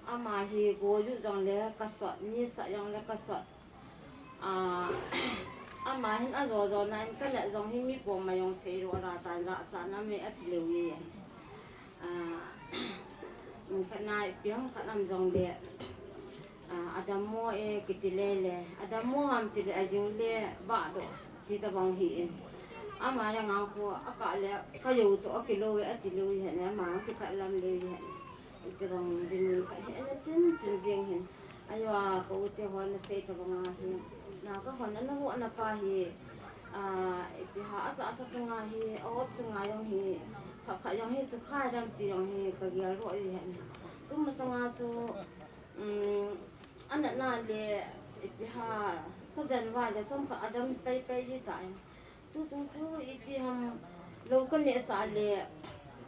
ama hi go ju jong le kasot, nisat jong le kasot. Ah, ama hin ajo jo na in kanat jong hi mi koma jong sei ro ra tan, jachat na me ati leu e. Ah, khat na ipi ham khat nam jong le. Ah, adammo e kiti le le. Adammo ham ti le ajing le ba do ti tabang hi in. Ama le ngang ko aka le ka yo to akilo e ati leu e ne ama ki khat lam le e. Tabang din khat he na chin chin jing hin. Ayo a, ka u te hon na sei tabang a hi, na ka hon na ho na pa hi, ah, ipi ham a tahsa chunga hi, a op chunga jong hi, khat khat jong hi, chu kha dam ti jong hi, ka gel ro ji hen. Tu masanga chu, um, ana na le, ipi ham, ka jan va le, chom khat adam pai pai ji ta. Tu chung chu iti ham lou ka neh sah le,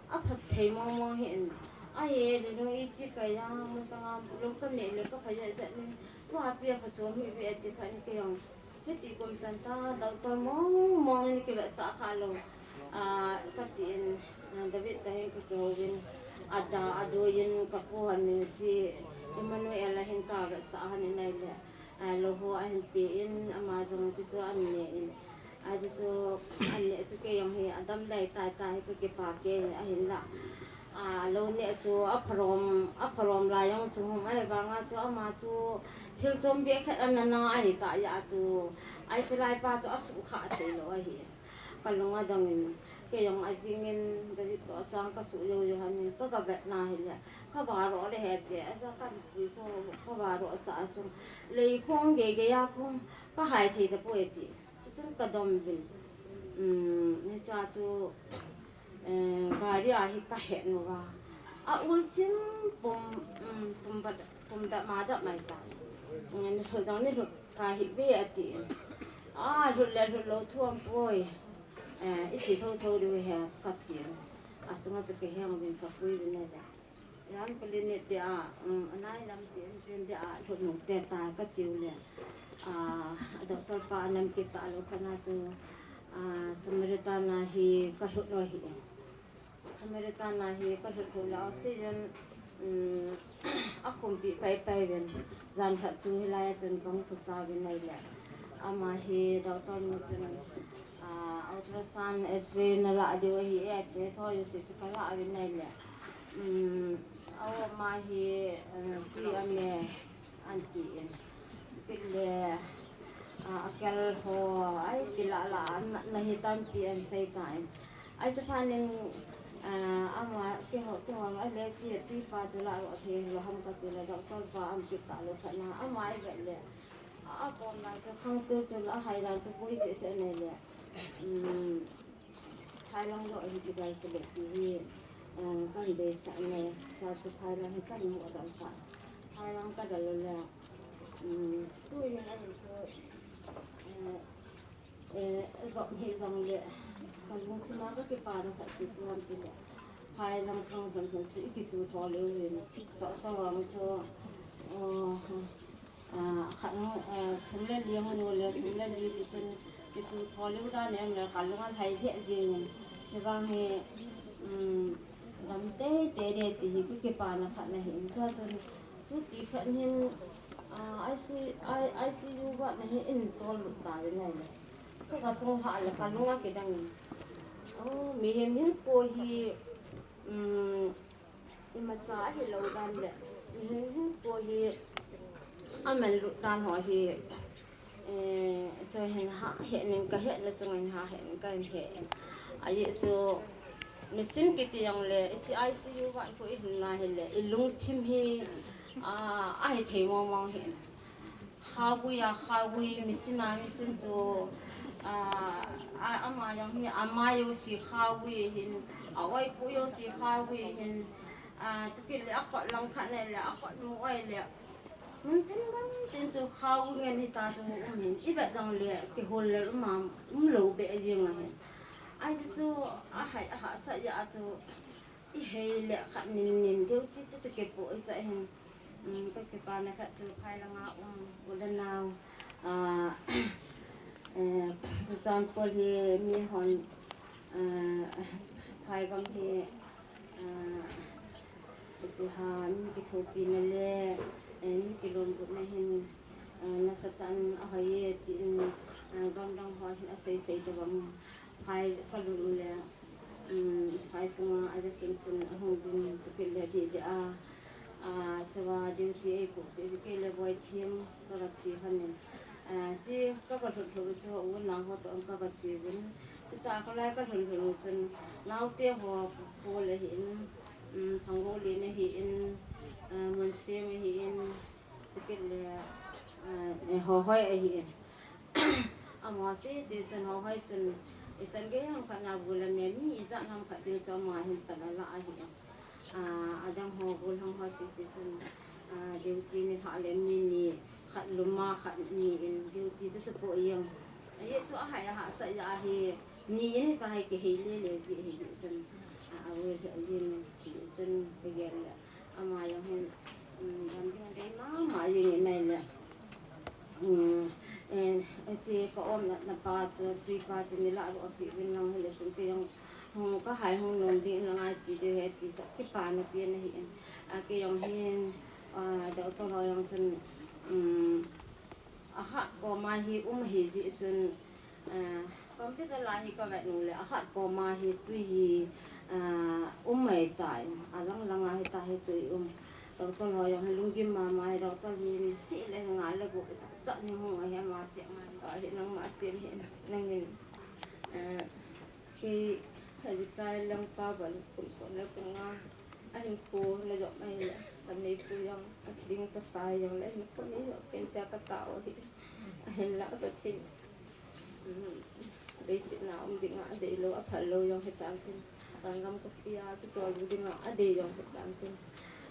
aphat thei mong mong hi in. Ahi le nung iti ka ya masanga lou ka neh le ka pha ya jat nin. Tua pi a pha chom hi ve ati pha ni ka jong. Hiti kum chan ta doctor mong mong ni ki vetsah kha lou. Ah, kati in, ah, David ta hin ka kihou vin. Ada, adoi in ka pu han ni chi Emmanuel a hin ka vetsah han ni nai le. Ah, lou ho ahin pe in, ama jong chu chu an ne in. Achu chu an ne chu kei jong hi adam dai tai tai hi ka kipa kei ahin la. Ah, lou ne chu apharom, apharom lai jong chu hum ahivanga chu ama chu thil chom beh khat ana na ahi ta ya chu. Ai chu lai pa chu asukha thei lou ahi. Ka lung adang in, kei jong ajing in, David to chang ka su yo yo han in, ka ka vet na hi le, ka va ro le he te, aja ka pui ko, ka va ro sa a chung, lei khong ge ge ya khong, ka hai thei ta poi ti. Chu chun ka dom vin. Um, ni cha chu, eh, gari a hi ka he nu va. A ul chin pum, um, pum ba, pum da ma da mai ta. Ni lu jong ni lu Ka hi ve ati. A, lut le lut lou thuam poi. Eh, i si tho tho diu he ka ti. A sunga chu ka heng vin ka pui vin le. Ram ka lin ni ti a, um, anai lam ti in tin ti a, lut nu te ta ka chiu le. A, doctor pa nam ki ta lo ka na chu, a, Samaritan a hi ka lut lo hi. Samaritan a hi ka lut lut le oxygen, um, a khumpi pai pai vin. Jan khat chu hilai a chun ka hung pusa vin nai le. Ama hi doctor nu chun, ah, ultrasound X-ray na la diu ahi e, ati so yu si chu ka la vin nai le. Um, a o ma hi, eh, chi a me. An ti in. Chupet le, a, a kel ho, ai, kila la, an na, na hi tampi an sei ta in. Ai, chuphat in, a, ama, keiho, keiho, a le ti, tui pa chu la ro thei lo ham ka ti le, doctor pa an pi ta lo kha na, ama ai vet le. A, a pom na chu khang tu tu la, hai la chu pui se se ne le. Um, Phailang joh hi kidal kile ti hi, eh, kan deisah ne, cha chu phailang hi kan mu dal ta. Phailang ka dal le, um, tu hin a hin chu, eh, eh, joh hi jong le, ka lung chima ka kipa na khat chu tu ham ti le. Phailang khang ban chu i kichu tho le u hin. Ka, ka wang chu, Oh, ah, khat, ah, thum le li, hung nu le thum le li, ti chun, ti tu tho liu dan em le, ka lunga lhai lheh jing in. Chuvang hi, um, gam tei tei de ti hi, ku kipana khat na hi, in cha chun, tu ti khat hin, ah, I C, I, I C U ward na hi in tol lut ta ve nai le. Ku ka sung ha le, ka lunga kidang in. Oh, mihem hin po hi, um, Imacha ahi lo dan le, mihem hin po hi, aman lut dan ho hi, eh, chu hin ha, he nin ka he na chung in ha, he nin ka he. Ahi chu, machine kiti jong le, i chi I C U ward ko i hin na hi le, i lungthim hi, ah, ahi thei mong mong hi. Khaugui a khaugui, machine a machine chu, ah, a, ama jong hi, ama jouse khaugui hin, a oipu jouse khaugui hin, ah, chukit le a khut lang khat nei le, a khut nu oi le. Mun tin gam tin chu khaugui ngen hi ta chu um hin, i vet jong le, kihol le um a, um lo be jing a hin. Ahi chu, a hai, a hahsat jeh chu, i hei le khat nin nin deu ti ti tu ke po i cha hin. Um, ka kipana khat chu phai langa um, u le nau, ah, eh, Churachandpur hi mi hon, ah, phai gam hi, ah, ipi ham, mi kithopi na le, eh, mi kilom gut na hin, ah, nasa chan a hoi e, tin, ah, gam dang ho hin a sei sei ta bang. Phai ka lut u le, um, phai sunga a ja sim sim a hung ding chu kit le di di a, a, chua duty ei pu ti chu kei le boi thim ka va chi khan in. A, chi ka va lut lut chu u nau ho to ka va chi vin. Chu ta ka lai ka lut lut chun nau te ho pu le hi in, um, Thangoli ne hi in, a, Munsem hi in, chu kit le, a, e, ho hoi hi in. Amaho sese chun, ho hoi chun, ichan gei ham khat na bu la me mi ijat ham khat ding chu ama hin pan ala ahi. Ah, adang ho bu lang ho sese chun, ah, duty ni lha le mi ni khat luma khat ni in duty tu tu po jeng. Ahi chu ahai ahahsat jeh a hi ni in hi ka hai kihei le le ji hi ji chun, ah, a wel hi a yin ji chun ka gel le. Ama jong hin, um, gam ding dei mama jing in nai le. Um, eh, eh, che ka um na, na pa chu, tui pa chu ni la ro pi vin lang hi le chun kei jong, hung ka hai hung nom ding lang ai ti deu he ti sa, kipana pi na hi in. A kei jong hin, ah, doctor ho jong chun, um, a hat koma hi um hi ji chun, ah, computer la hi ka vet nu le, a hat koma hi tui hi, ah, um mai tai, a lang lang a hi ta hi tui um. Doctor ho jong hi lunggim mama hi, doctor hi ni si le nga le gu cha ni hung a hi ama che nga ka hi nang ma sem hi nang in, ah, Kei, kei ji tai lang pa bal kum som le kum nga. A hin ko na jong mai le, ka nei pu jong, a thing ta sai jong le, hin ko ni jong, ken ta ka ta o hi. A hin la ka thing. Mm. Dei si na um ding a, dei lo, a phal lo jong hi tang tin. Ka ngam ka pia, ki chol ding a, a dei jong hi tang tin.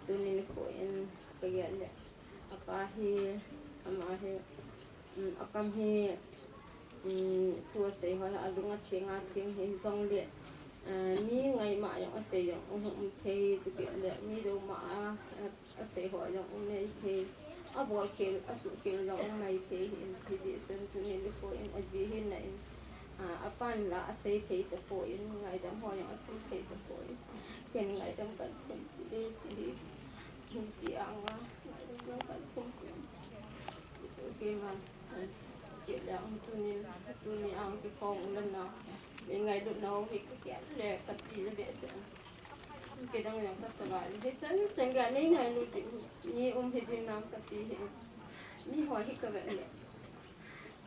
Tuni ni ko in, ka gel le. A pa hi, ama hi, um, a kam hi, um, thu a sei ho hi a lung a theng a theng hi jong le, uh, mi ngai ma jong a sei jong um, um thei, tu ke le mi do ma a, uh, a sei ho jong um nei thei, a bol khel, a su khel jong um nei thei hi in, hi ti chun tuni ni ko in a ji hin na in, uh, a pan la a sei thei ta po in, ngaidam ho jong a thum thei ta po in, ken ngaidam kan thum ti le ti hi, thum ti a nga, ngaidam jong kan thum ti. Kei ma, kei le ang tuni, tuni ang kei khong u le nau. Nei ngailut nau hi ka kei le ka ti le be se. Kei dang jong ka sa va le. Hichan chan ga nei ngailut ding. Ni um hi ding nam ka ti hi. Mi ho hi ka ve le.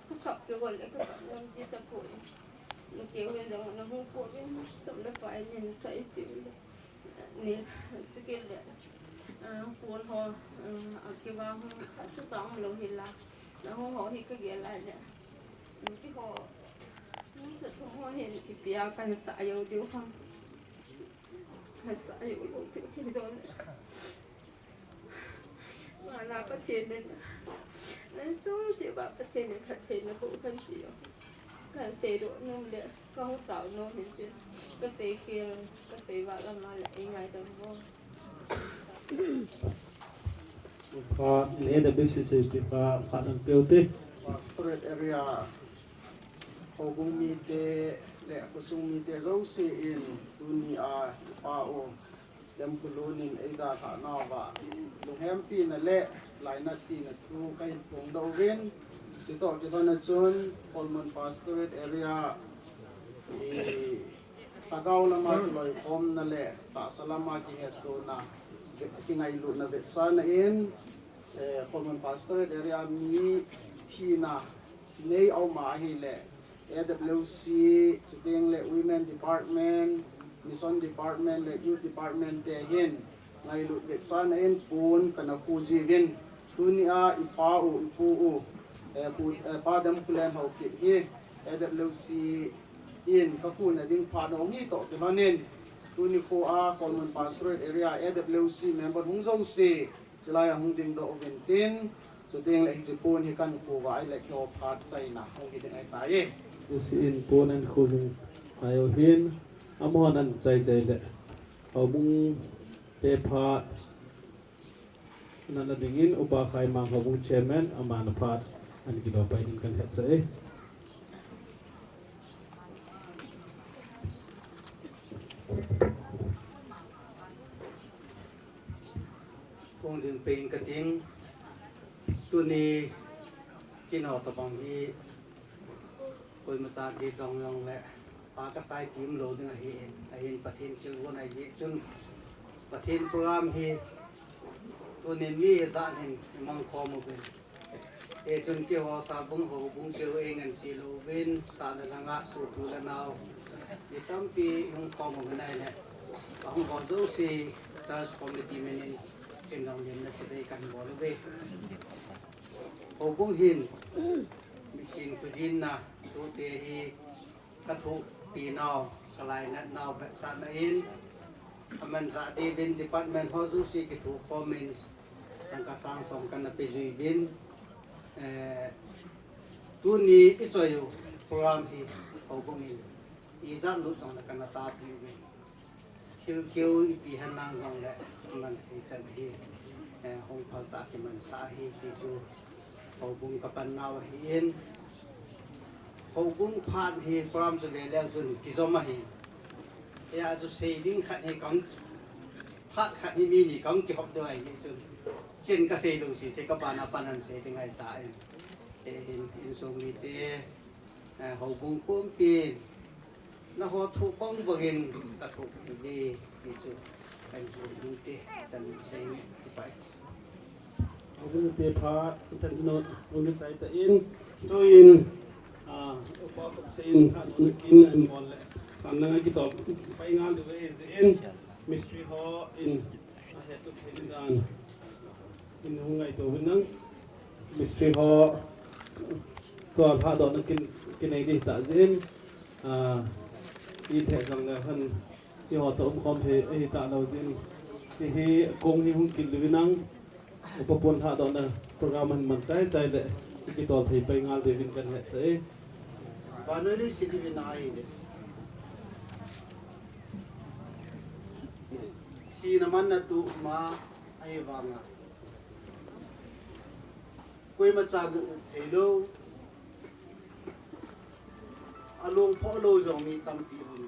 Ka khap kei gol le ka khap ngam ti ta poi. Ni kei u jong na hung po vin. Som le pai nin chai ti le. Ni, chu kei le, ah, pon ho, ah, a kiva hung khat chu chang lo hi la. Na hung ho hi ka gel lai le. Ki ho, ni chu thum ho hin kipia kan sa yo diu ham. Kan sa yo lo diu hi zon. Mana Pathen in. Nan so che ba Pathen in Pathen na ko kan ti yo. Kan sei do nom le, ka hung tao nom hin chin. Ka sei khel, ka sei va la ma le, ei ngaidam vo. Phat in A W C C P phat, phat an peh ute. Pastorate area, houbung mite le khosung mite jouse in tuni a ipa u Demkhulun in eidalhah nauva lunghempina le lainatpina thu kahin phongdoh uvin, chutobang a chun Kholmun Pastorate area i lhagao lama kiloikhomna le tahsa lama kihettona, ve-, kingailutna vetsahna in, eh, Kholmun Pastorate area mi thina nei a um ahile, A W C, chuteng le Women Department, Mission Department le Youth Department te hin ngailut vetsahna in pon kana khu jiuvin, tuni a ipa u, ipu u, eh, pu, eh, Pa Demkhulen Haokip hi A W C in kakhuna ding phat nong hi toh kilhonin, tuni kho a Kholmun Pastorate Area A W C member hung jouse, chulai a hung dingdoh uvin tin, chuteng le hiche pon hi kahin khu uva ahile keiho phat chaina hung hi ding ahitai. A W C in pon ahin khu jing ahi uhin, amahon ahin chai chai le houbung te phat natna dingin Upa Khaimang, Houbung Chairman, aman aphat ahin kido pai ding kahin hetsah e. Phongding peng kating, tuni kin ho tobang hi koimacha kidong jongle, pa kasai tim lou ding ahin, ahin Pathen thilgon ahi jeh chun, Pathen program hi tunin mi ijat hin imang khom uvin. Hichun keiho Salbung houbung keu eingansei louvin, sahna langa sopi le nao mi tampi hung khom uvin ahile, ahung ho jouse Church Committee minin kin lunglemna chibai kahin bol uve. Houbung hin mission khojinna tute hi kathopi nau, kalainat nau vetsahna in, amanchah diuvin department ho jouse kithokhom in, tangka sang som kana pejui uvin, eh, tuni ichoi u program hi houbung in ijat lut jongle kana tahpi uvin. Thil keu ipi henlang jongle, aman thei chan hi, eh, hung phal tah a kimansah ahi ti chu houbung kapan nau ahin. Houbung phat hi program chu ve leu chun kijom ahi. Hijeh a chu sei ding khat hi kahung, phat khat hi mi ni kahung kihop diu ahi chun, ken kasei lou sese kabana pan ahin sei ding ahitai. Eh, in, insung mite, eh, houbung pumpin, nangho thoh bang bangin kathoh ding ahi, ti chu kahin bol ding te, chan sei nge, kipa e. Houbung te phat, chan no, no ni chai tan, tuin, ah, Upa Khopsei in, ah, no ni kin, an mon le, an nang a kitol pai ngal diu ahi jeh in, mistri ho in, ahet u thei dan in hung ngaito uvin lang. Mistri ho, tua lhadohna kin, kinei ding tah jeh in, ah, ilheh jongle khan, hiche ho toh umkhom thei ahi talou jeh in, hiche hi kong hi hung kit uvin lang. Upa pon lhadohna program ahin man chai chai le, ikitol thei pai ngal diuvin kahin hetsah e. Vannoi leiset ivet na ahile, thina manna toh ma ahivanga, koima chan jong um thei lou, along phoh lou jong mi tampi um.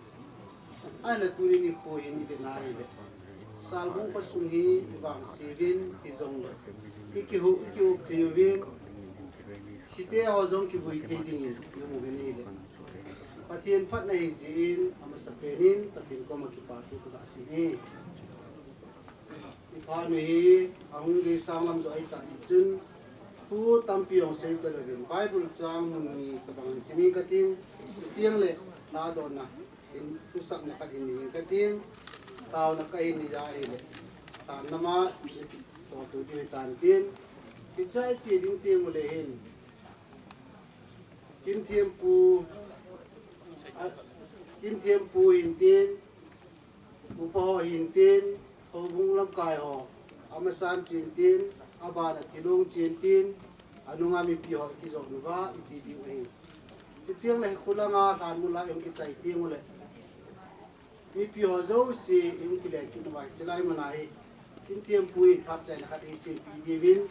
Ahina tuni nikho hin ivet na ahile, Salbung khosung hi ivangse uvin, hijongle ikihou, ikiup thei uvin, thite ho jong kivui thei dingin i um uvin ahile, Pathen phatna ahi jeh in, amasapen in Pathen koma kipathu kaga sei e. Iphat nu hi ahung gei sang lam joh ahitah jeh chun, thu tampi jong sei talouvin, Bible chang mun ni tobang hin sim inge kating, chuteng le lhadohna in thusapna khat hin nei inge kating, taona kahin nei a ahile, tan nama, toh tu diu hitan tin, hichea iche ding teng ule hin, Kinthempu, a, Kinthempu hin tin, upa ho hin tin, houbung lamkai ho, amasan chen tin, abana thilong chen tin, anunga mipi ho kijot uva, iche diu ahi. Chuteng le khulanga lhanmol a hung kichai teng ule, mipi ho jouse hung kile kit uva, chulai mun a hi Kin tiam pui phat chaina khat ei simpi diuvin,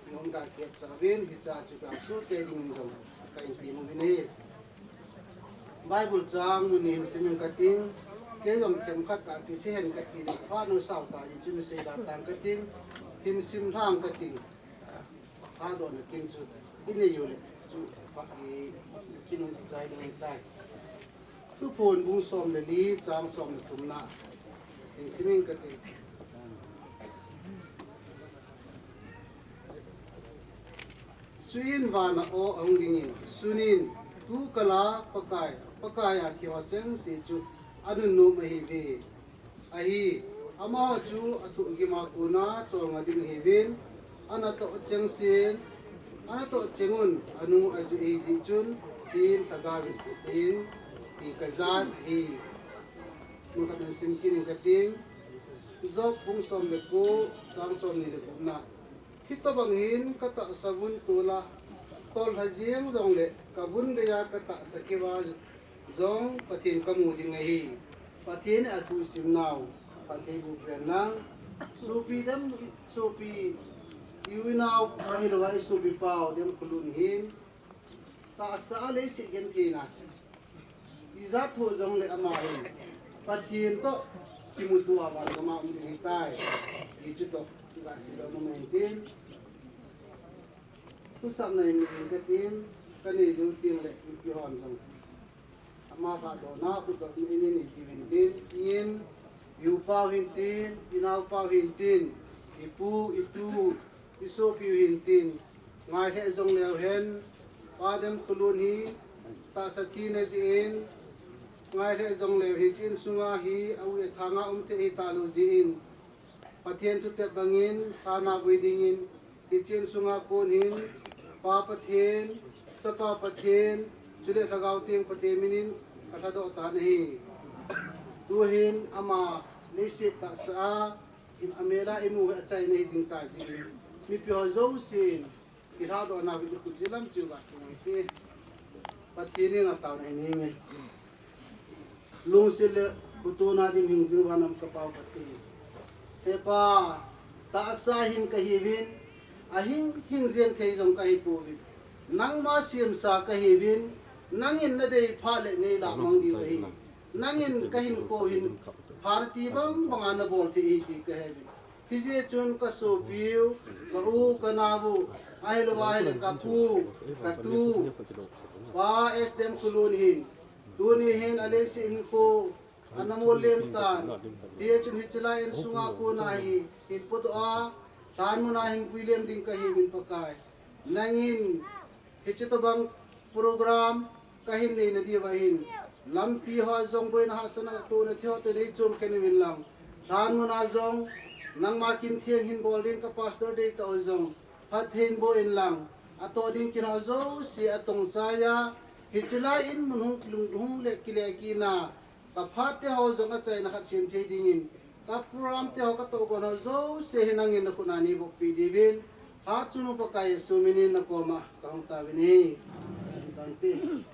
i hung kakipsah uvin, hiche chu ka sute dingin jong ka in tiam uvin ahi. Bible chang mun hin simin kating, kei jong themkhat kakisei hen kati le, phat nu sao ta i chun seida tang kating, hin sim lhang kating. Adohna kin chu i nei u le chu pha i kin hung kichai ding ahitai. Thuphon bung som le li, chang som le thumna. Hin simin kati. Chuin vana aw ahung dingin, sunin, tu kala Pakai, Pakai a thi ho chengse chu anunnom ahiuve. Ahi, amaho chu athohgima kona cholnga ding ahiuvin, anatoh chengsen, anatoh chengun, anu aju eijeh chun, tin lhagaovin aseiyin, ti kajan ahi. Mun khat hin sim kit ning kating, Job bung som le ko, chang somni le gupna. Hitobang hin katahsa vun tola, tolha jeng jongle, kavun geiya katahsa keuva jong Pathen kamu ding ahi. Pathen in athusim nau, Pathen in abupen lang. Sopi dem, sopi, i u i nao, ahilouva i sopi pau, Demkholun hin. Tahsa a leiset gentheina. Ijat thoh jongle ama hin Pathen toh kimuto a vangam a um ding ahitai. Hichu toh, iga sei lou nom ahin tin. Thusapna hin nei in katin, kanei jou tengle, mipi hon jong. Ama khahdona, khutdohna in nei diuvin tin, tin, i u pau hin tin, i nao pau hin tin, i pu, i tu, i sopiu hin tin, ngai lheh jong leu hen, Pa Demkholun hi tahsa thina jeh in, ngai lheh jong leu hiche insunga hi, a u e thanga um thei ahi talou jeh in, Pathen thutep bangin, lhana vui dingin, hiche insunga kon hin, Pa Pathen, Chapa Pathen, chule Lhagao Theng Pathen minin, kalhadoh tan ahi. Tuhin, ama, leiset tahsa a, in amela imu hi achaina hiding ta jeh in, mipi ho jousen, kilhadohna uvin ikhut jeh lam cheu ga thum uvin te. Pathen henga taona hin neinge. Lungset le khotona dim hing jing vannoi ka Pau Pathen. He Pa, tahsa hin kahiuvin, ahing hing jeng thei jong kahipouvin. Nangma semsa kahiuvin, nangin nadei phat le neilah mang diu ahi. Nangin kahinkho hin phat ti bang banga nabol thei ahi ti kaheuvin. Hijeh chun kasopiu, ka u, ka nao u, ahilouva ahile kapu, katu, Pa S. Demkholun hin, tuni hin aleiset hinkho, ana mollem tan. Hijeh chun hiche lai insunga kona hi, hin podoh a, lhan muna hin puilem ding kahiuvin Pakai. Nangin, hiche tobang program kahin neina diuva hin, lampi hoa jong boina hahsatna tohna thei ho toh neichom khen uvin lang. Lhan muna jong, nangma kin theng hin bol ding ka pastor deitah u jong, phatthei in bol in lang. Atoh ding kin ho jouse atong chaiya, hiche lai in mun hung kilung hung le kile kit na, ka phat te ho jong achaina khat sem thei dingin, ka program te ho katoh gon ho jouse hi nangin nakhut a neibohpi diuvin, Phatchungnung Pakai Jesu minin nakoma kahung tauvin ahi. Tante.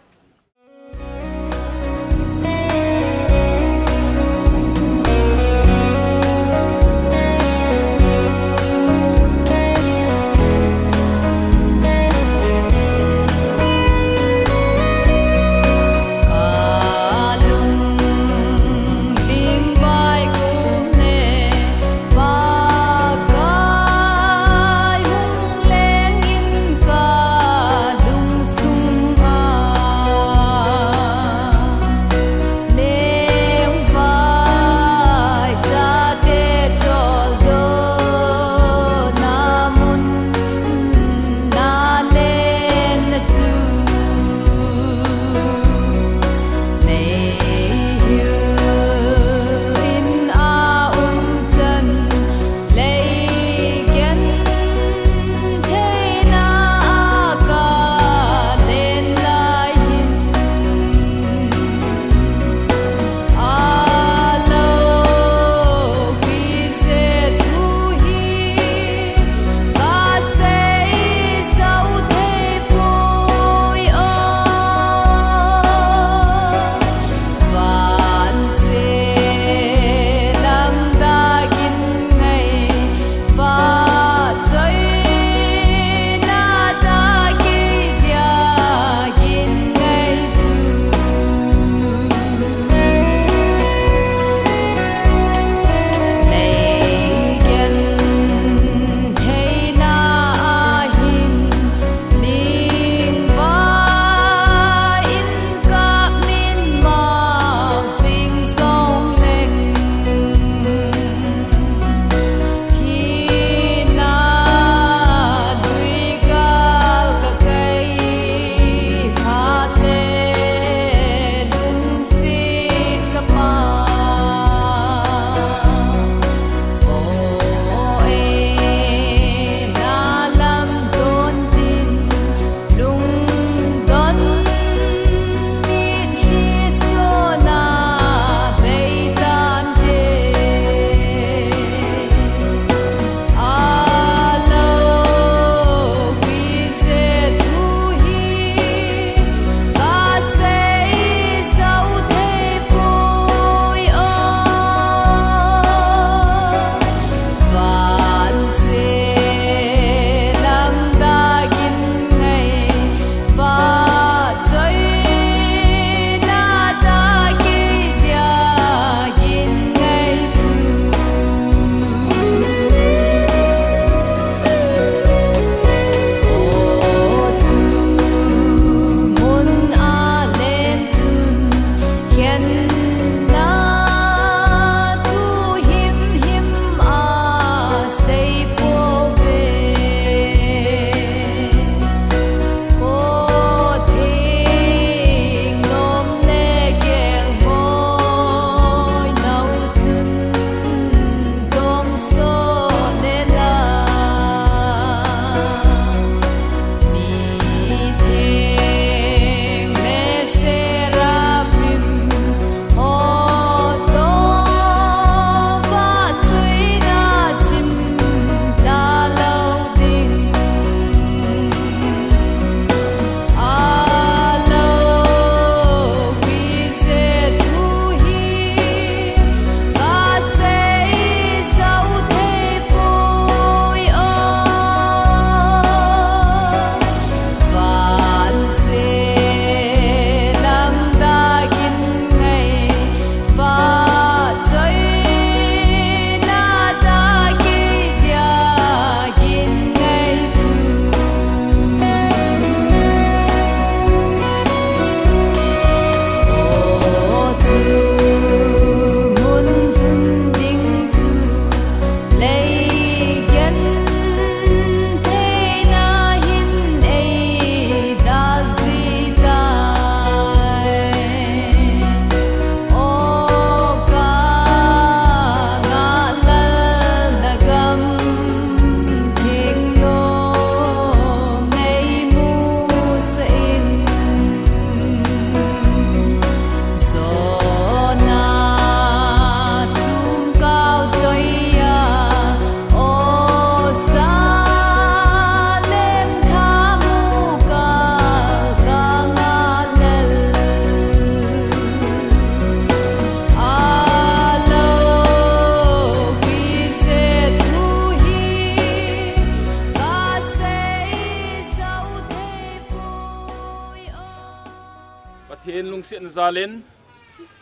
Sitna jalin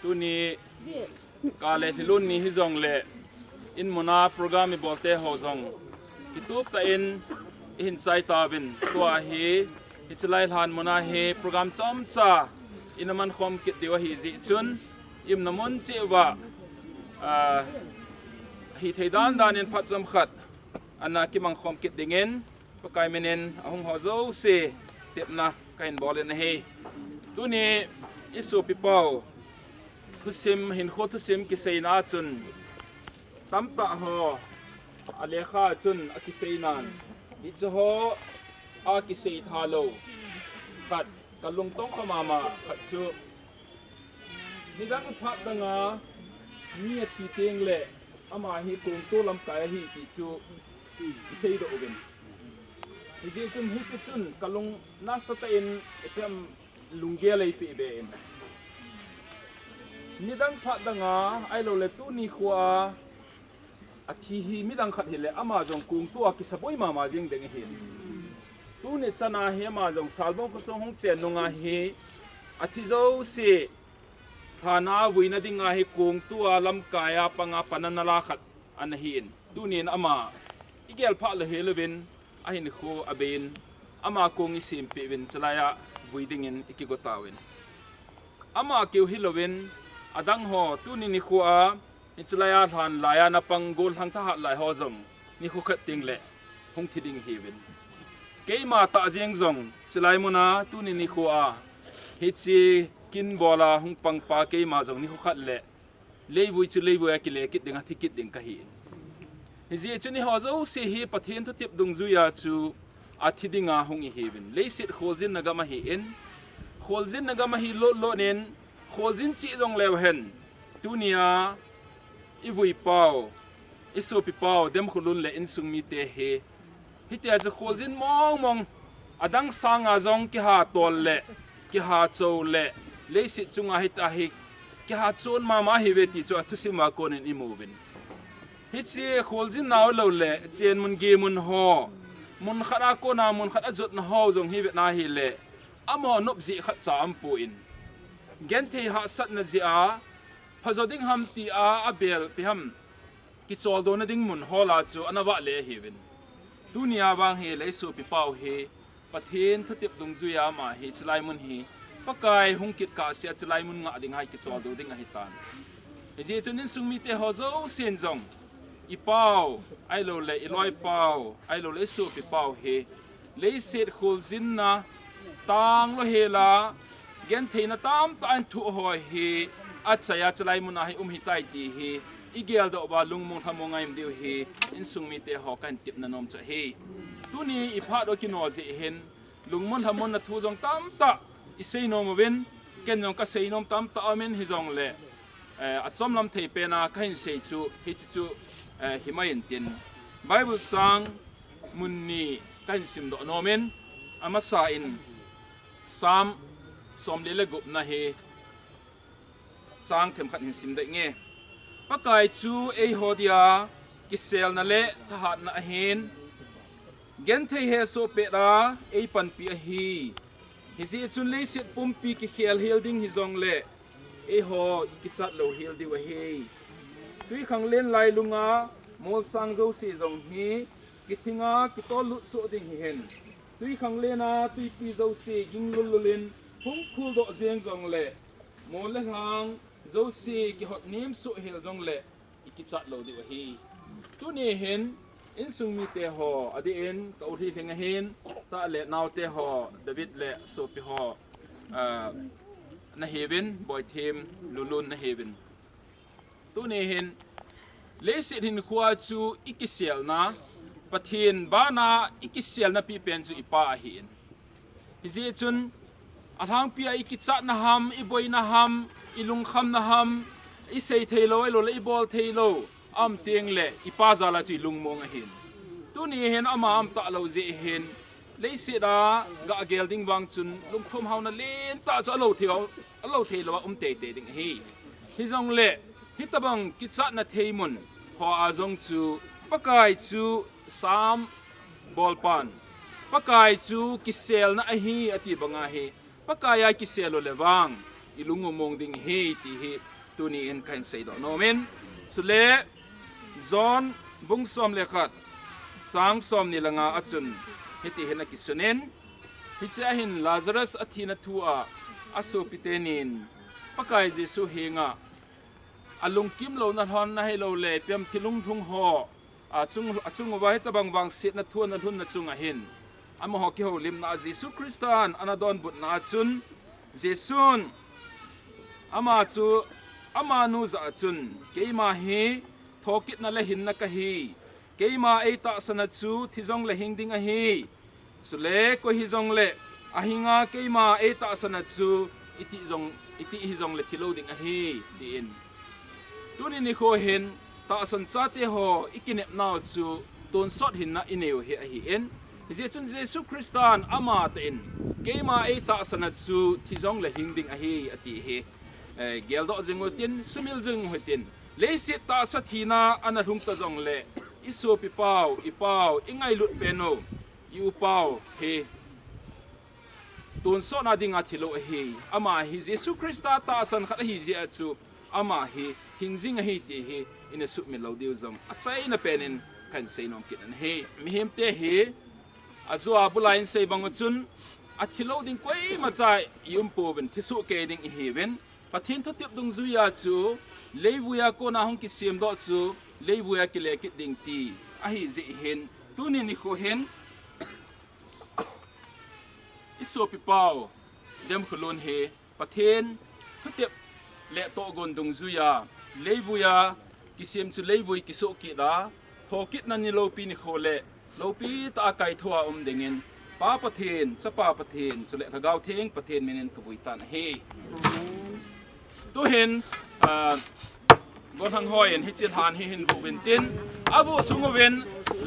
tuni kale thilun ni hijongle in muna program ibolte ho jong kitup tah in ihin chai tauvin, tua hi hiche lai lhan muna hi program chomcha ina man khom kit diu ahi jeh chun, iumna mun cheh uva, ah, hithei dan dan in phat chomkhat ana kimang khom kit dingin Pakai minin ahung ho jouse tepna kahin bol in ahi. Tuni isopi pau thusim, hinkho thusim kiseina chun tamtah ho alekha chun akisei nan, hiche ho akisei tha lou khat kalung tong kha mama khat chu, nidang phat danga mi athi teng le ama hi kongto lamkai ahi ti chu isei doh uvin. Hijeh chun hiche chun kalung nasatah in ipi ham lunggel eipeh be in. Nidang phat danga ahiloule tuni khoa athi hi midang khat hile ama jong kongto a kisaboi mama jeng ding ahin. Tuni chana hi ama jong Salbong khosung hung chen nunga hi athi jouse lhana vuina dinga hi kongto a lamkai a panga panna la khat ana hin. Tunin ama igel phah lou hilouvin ahinkho abeiyin ama kong isempeh uvin, chulaiya vui dingin ikigo tauvin. Ama keu hilouvin adang ho tuni nikhoa hiche laiya lhan laiya napang gollhang thahat lai ho jong nikho khat tengle hung thi ding ahiuvin. Keima tah jeng jong chulai muna tuni nikhoa hiche kin bola hung pangpa keima jong nikho khat le leivui chu leivui a kile kit ding, athi kit ding kahin. Hijeh chun eiho jouse hi Pathen thutep dungjuiya chu athi dinga hung ihiuvin. Leiset kholjinna gam ahin, kholjinna gam ahi lotlotin, kholjin cheh jongleu hen, tunia ivui pau, isopi pau Demkholun le insung mite hi hitia chu kholjin mongmong, adang sanga jong kiha tol le kiha cho le leiset chunga hitia hi kiha chon mama ahiuve ti chu athusim a konin imuvin. Hiche kholjin nau loule chen mun gei mun ho, mun khat a kona mun khat ajotna ho jong hi vetna hile amaho nop jeh khatcha aumpon, genthei hahsatna jeh a phajo ding ham tia abelpi ham kicholdo na ding mun hola chu ana vahle ahiuvin. Tunia vang hi leisopi pau hi Pathen thutep dungjuiya ama hi chulai mun hi Pakai hung kit kahsea chulai mun ngah ding hi kicholdo ding ahitan. Hijeh chun insung mite ho jousen jong ipau ahiloule iloipau ahiloule isopi pau hi leiset kholjinna tanglou hela, gentheina tamtah in thoh ho hi achaiya chulai muna hi um hitai ti hi igeldoh uva lungmong lhamong a ium diu hi insung mite ho kahin tepna nom chu ahi. Tuni iphat u kino jeh hin lungmong lhamonna thu jong tamtah isei nom uvin, ken jong kasei nom tamtah aumin hijongle, eh, achomlam thei pena kahin sei chu hiche chu, eh, himai intin, Bible chang mun ni kahin simdoh nomin, amasa in Psalm somli le gupna hi chang themkhat hin simdoh inge. Pakai chu eiho dia kiselna le thahatna ahin, genthei hesoh pet a eipanpi ahi. Hijeh chun leiset pumpi kikhel hel ding hijongle eiho ikichat lou hel diu ahi. Twikhanglen lailunga molsang jouse jong hi kithinga kitollut soh ding hihen, twikhanglen a twipi jouse ginglul lul in hung khuldoh jeng jongle, mol le lhang jouse kihot nem soh hel jongle ikichat lou diu ahi. Tuni hin insung mite ho adeh in ka u Lhilhing ahin, tah le naote ho David le sopi ho, ah, nahiuvin, Boithem, Lulun nahiuvin. Tuni hin leiset hinkhoa chu ikiselna, Pathen bana ikiselna pipen chu ipa ahin. Hijeh chun alhangpia ikichatna ham, iboina ham, ilungkhamna ham, isei theilou ahiloule ibol theilou aum tengle ipa jala chu ilungmong ahin. Tuni hin ama aumtah lou jeh hin leiset a gagel ding vang chun lungthim haona lentah chu alou thei, alou theilou a um teitei ding ahi. Hijongle hitobang kichatna theimun hoa jong chu Pakai chu Psalm bolpan, Pakai chu kiselna ahi ati banga hi, Pakaiya kisel u le vang i lung u mong ding hi ti hi tuni in kahin seidoh nom in. Chule John bung som le khat chang som ni le nga a chun hiti hin akisun in, hiche a hin Lazarus athina thu a, asopite nin Pakai Jesu henga alungkim louna lhon ahilou le ipi ham thil hunglhung ho achung, achung uva hitabang vangsetna thu ana lhunna chunga hin amaho kihoulimna a Jesu Christan ana donbutna a chun, Jesun ama chu amanu jah a chun, "Keima hi thokitna le hinna kahi. Keima eitahsan a chu thi jongle hing ding ahi. Chule koi hijongle ahinga keima eitahsan a chu iti jong, iti hijongle thilou ding ahi," tin. Tuni nikho hin tahsan chate ho ikinepnau chu tonsot hinna inei u hi ahin. Hijeh chun Jesu Christan amatah in, "Keima eitahsan a chu thi jongle hing ding ahi," ati hi. Eh, geldoh jing utin, sumil jing utin. Leiset tahsa thina ana lhung ta jongle, isopipau, ipau, ingailut pen u, i-upau hi tonsotna dinga thilou ahi. Ama hi Jesu Christa tahsan khat ahi jeh a chu, ama hi hing jing ahi ti hi ina sumil lou diu jong achaina pen in kahin seinom kit in ahi. Mihemte hi, ajou a bul a insei bang u chun, athilou ding koimacha i-um pouvin, thi sohkei ding ihiuvin. Pathen thutep dungjuia chu, leivui a kona hung kisemdoh chu, leivui a kile kit ding ti ahi jeh hin, tuni nikho hin, isopipau Demkholun hi Pathen thutep le tohgon dungjuia, leivui a kisem chu leivui kisoh kit a, thokitna ni loupi nikho le loupi tah a kaithou a um dingin, Pa Pathen, Chapa Pathen, chule Lhagao Theng Pathen minin kavui tan ahi. Tuhin, ah, Golhang hon hiche lhan hi ahin vuh uvin tin, avuh sung uvin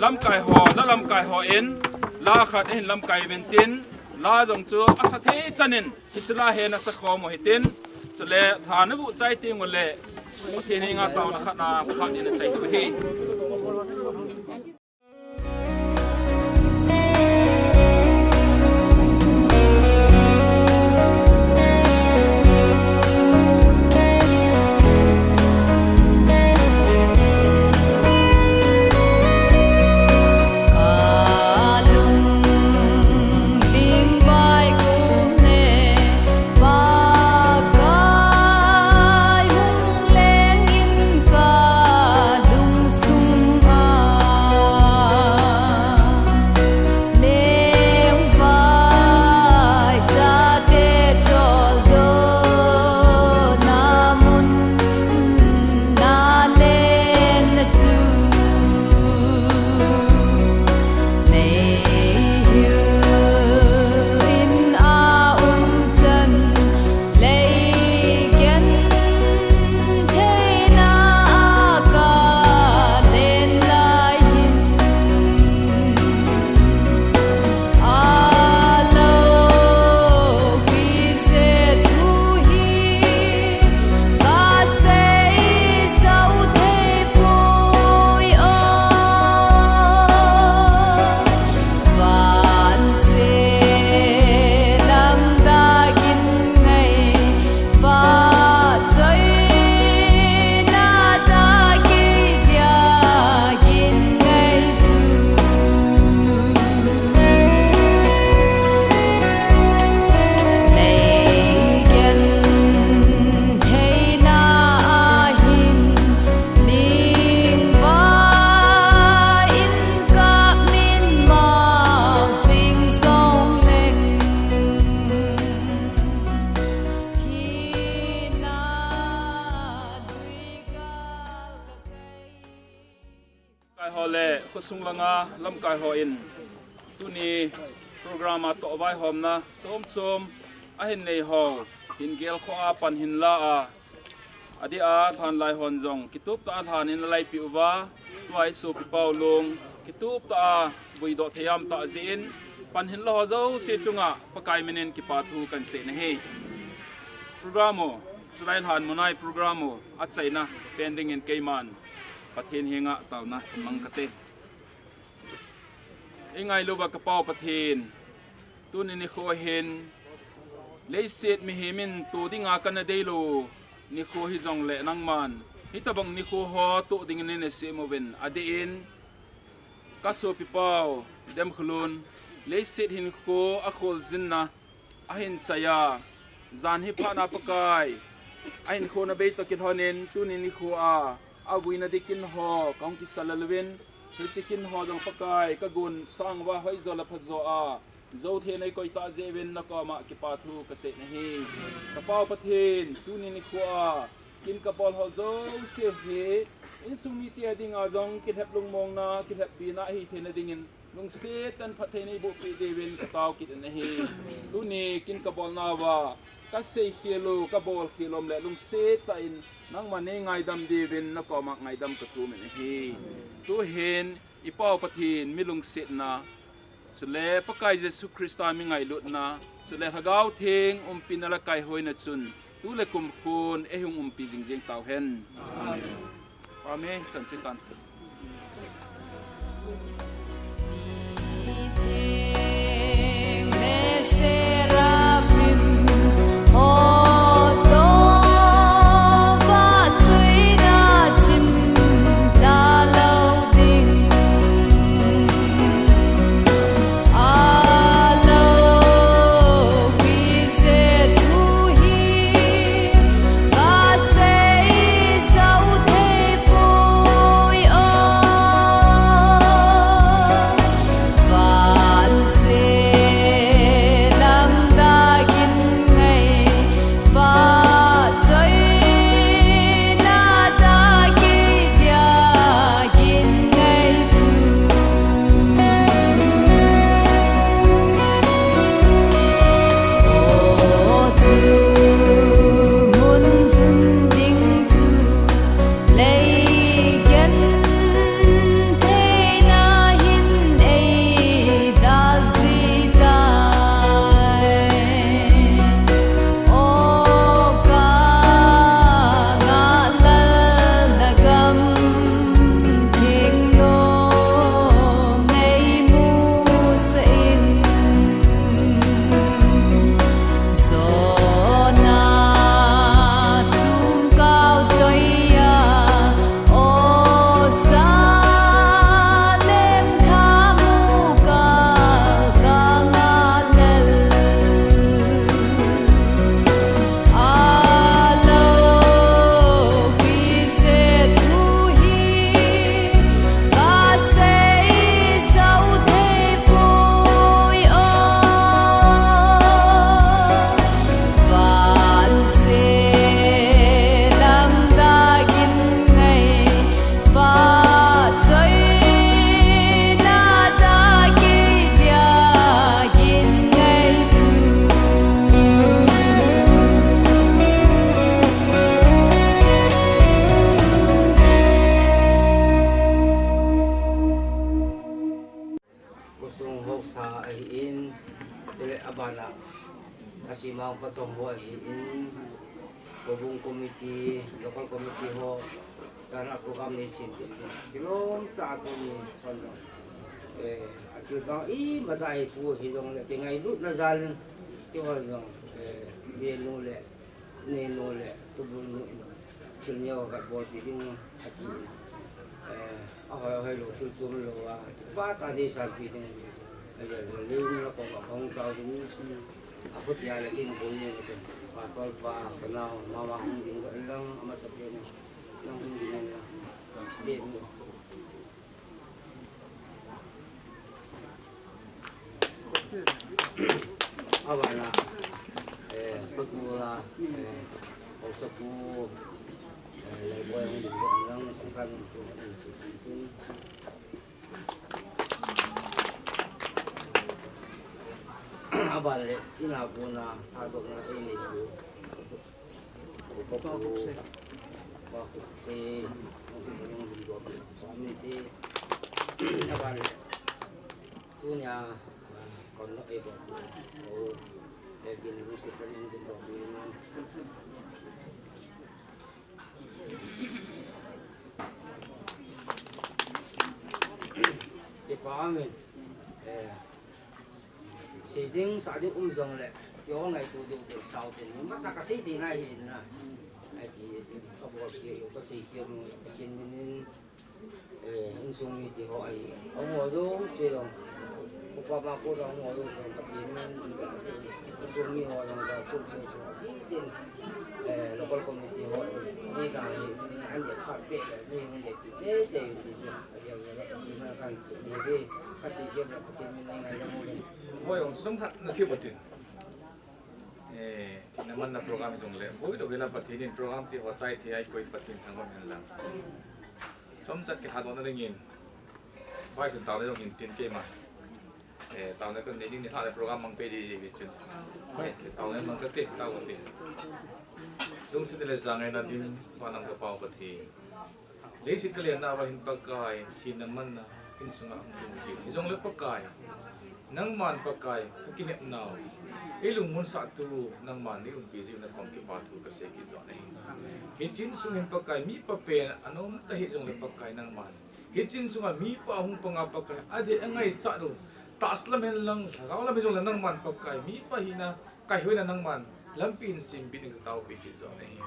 lamkai ho, la lamkai hon la khat ahin lamkai uvin tin, la jong chu asa thei chan in hiche la hi ana sakhom u hitin, chule lhan avuh chai teng uleh Pathen henga taona khat a phat in achai diu ahi. Lamkai ho le khosung langa lamkai hon tuni program a toh vaihomna chom chom ahin nei ho hin gelkhoh a pan hin la a, adeh a lhan lai hon jong kitup tah a lhan in alaipi uva, tua isopipau long kitup tah a vuidoh thei ham tah jeh in pan hin la ho jouse chunga Pakai minin kipa thu kahin sei nahi. Program u, chulai lhan munai program u achaina pen dingin keiman Pathen henga taona mang kate. Ingailu va ka Pau Pathen, tuni nikho hin Leiset mihem in toh dinga kana deilou nikho hijongle nangman hitobang nikho ho toh dingin neina sem uvin, adeh in kasopipau Demkholun leiset hinkho akholjinna ahin chaiya, jan hi phatna Pakai ahinkho na beitoh kilhonin tuni nikho a avuina ding kin ho kahung kisa lel uvin, hiche kin ho jong Pakai kagon sang uva hoijo le phajo a jou thei nei koi tah jeh uvin nakoma kipa thu kasei nahi. Ka Pau Pathen, tuni nikho a kin kabol ho jouse hi insung mite dinga jong kilhep lungmongna, kilhep bina ahi theina dingin lungset tah in phatthei nei bohpeh diuvin katao kit nahi. Tuni kin kabolna uva kasei khel u, kabol khel u umle lungset tah in nangman nei ngaidam diuvin nakoma ngaidam kathum nahi. Tuhin i Pau Pathen mi lungsetna, chule Pakai Jesu Christa mi ngailutna, chule Lhagao Theng umpina le kaihoina chun tu le kum khun eihung umpi jingjing tauhen. Amen. Amen. Chan chu tan. Khosung haosa ahin, chule abana asimang pachom ho ahin, Houbung committee, local committee ho, kana program nei sem te kilom tah a tuni, eh, athil bang imacha hi pu hijongle kingailutna jal in, keiho jong, eh, menu le nenu le tubul nu in thil neo kabolpi ding ati in, eh, ahoi ahoi lou thil chom lou a, kipah tah a deisanpi ding, eh, le le le in la kong a kong tao ding, akhutia le in bol ni le pastor pa, kanao mama hung ding ka lang, amasapen in nang hung ding in la. Be ni. Abana, eh, Pakula, eh, Osapu, eh, Leiboi hung ding lang, sangsan tu, eh, si, tu. Aban le, ina puna, adokna, eh, ni tu. Kipa umin, eh, sei ding, sah ding um jongle, Keiho ngaito diu te, sao te, imacha kasei thei nai hi na. Ahi ti chu, kabol khel u, kasei khel u, Pathen min in, eh, insung mi ti ho ahi. Amaho jouse jong, upa ma ko jong amaho jouse jong, Pathen min in, insung mi ho jong, ka sum ko jong, ti tin, eh, local committee ho, ni ka hi, an le phat pe le, ni min le ti te te, ti se, a jong le Pathen min kan, ni ve, kasei khel u, Pathen min in ngaidam u le. Hoi jong, sum khat na ti Pathen. Eh, thina manna program hi jongle, boi lou hila Pathen in program ti ho chai thei a eikoi Pathen thangvah hen lang. Chomcha kilhadohna dingin, vai thum taona jong hin tin keima. Eh, taona kanei ding ni hla le program mang pe di ji vi chun. Vai, taona mang kate, tao kate. Lungset le jangaina ding, vanam Kapa Pathen. Leiset kalenna uva hin Pakai, thina manna, insunga hung lhung jin. Hijongle Pakai, nangman Pakai, kakinepnau. Eilungmonsahtu, nangman neiumpi jiu nakom kipa thu kasei kit joh ahi. Hiche insung hin Pakai, mipa pen, anom tahih jongle Pakai nangman. Hiche insunga mipa ahung panga Pakai, adeh angaichat u. Tahsa lam hen lang, lhagao lam hijongle nangman Pakai, mipa hina, kaihoina nangman, lampi hin sempeh ding kataopi kit joh ahi.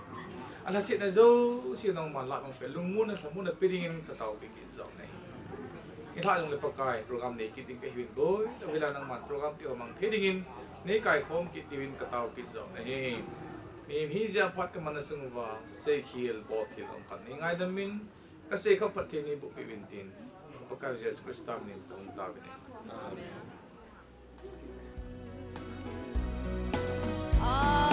Alhasetna jouse nangman lahbang pe, lungmonna, lhamonna pe dingin kataopi kit joh ahi. Nilhah jongle Pakai, program nei kit ding kahiuvin boi, lou hila nangman program ti ho mang thei dingin, neikaikhom kit diuvin katao kit joh ahi. Mihem hijeh a phat kamanna sung uva, seikhel, bolkhel, um khat neingaidam in, kasei khah phatthei neiboh peh uvin tin, Pakai Jesu Christa min in kahung taovin ahi. Amen.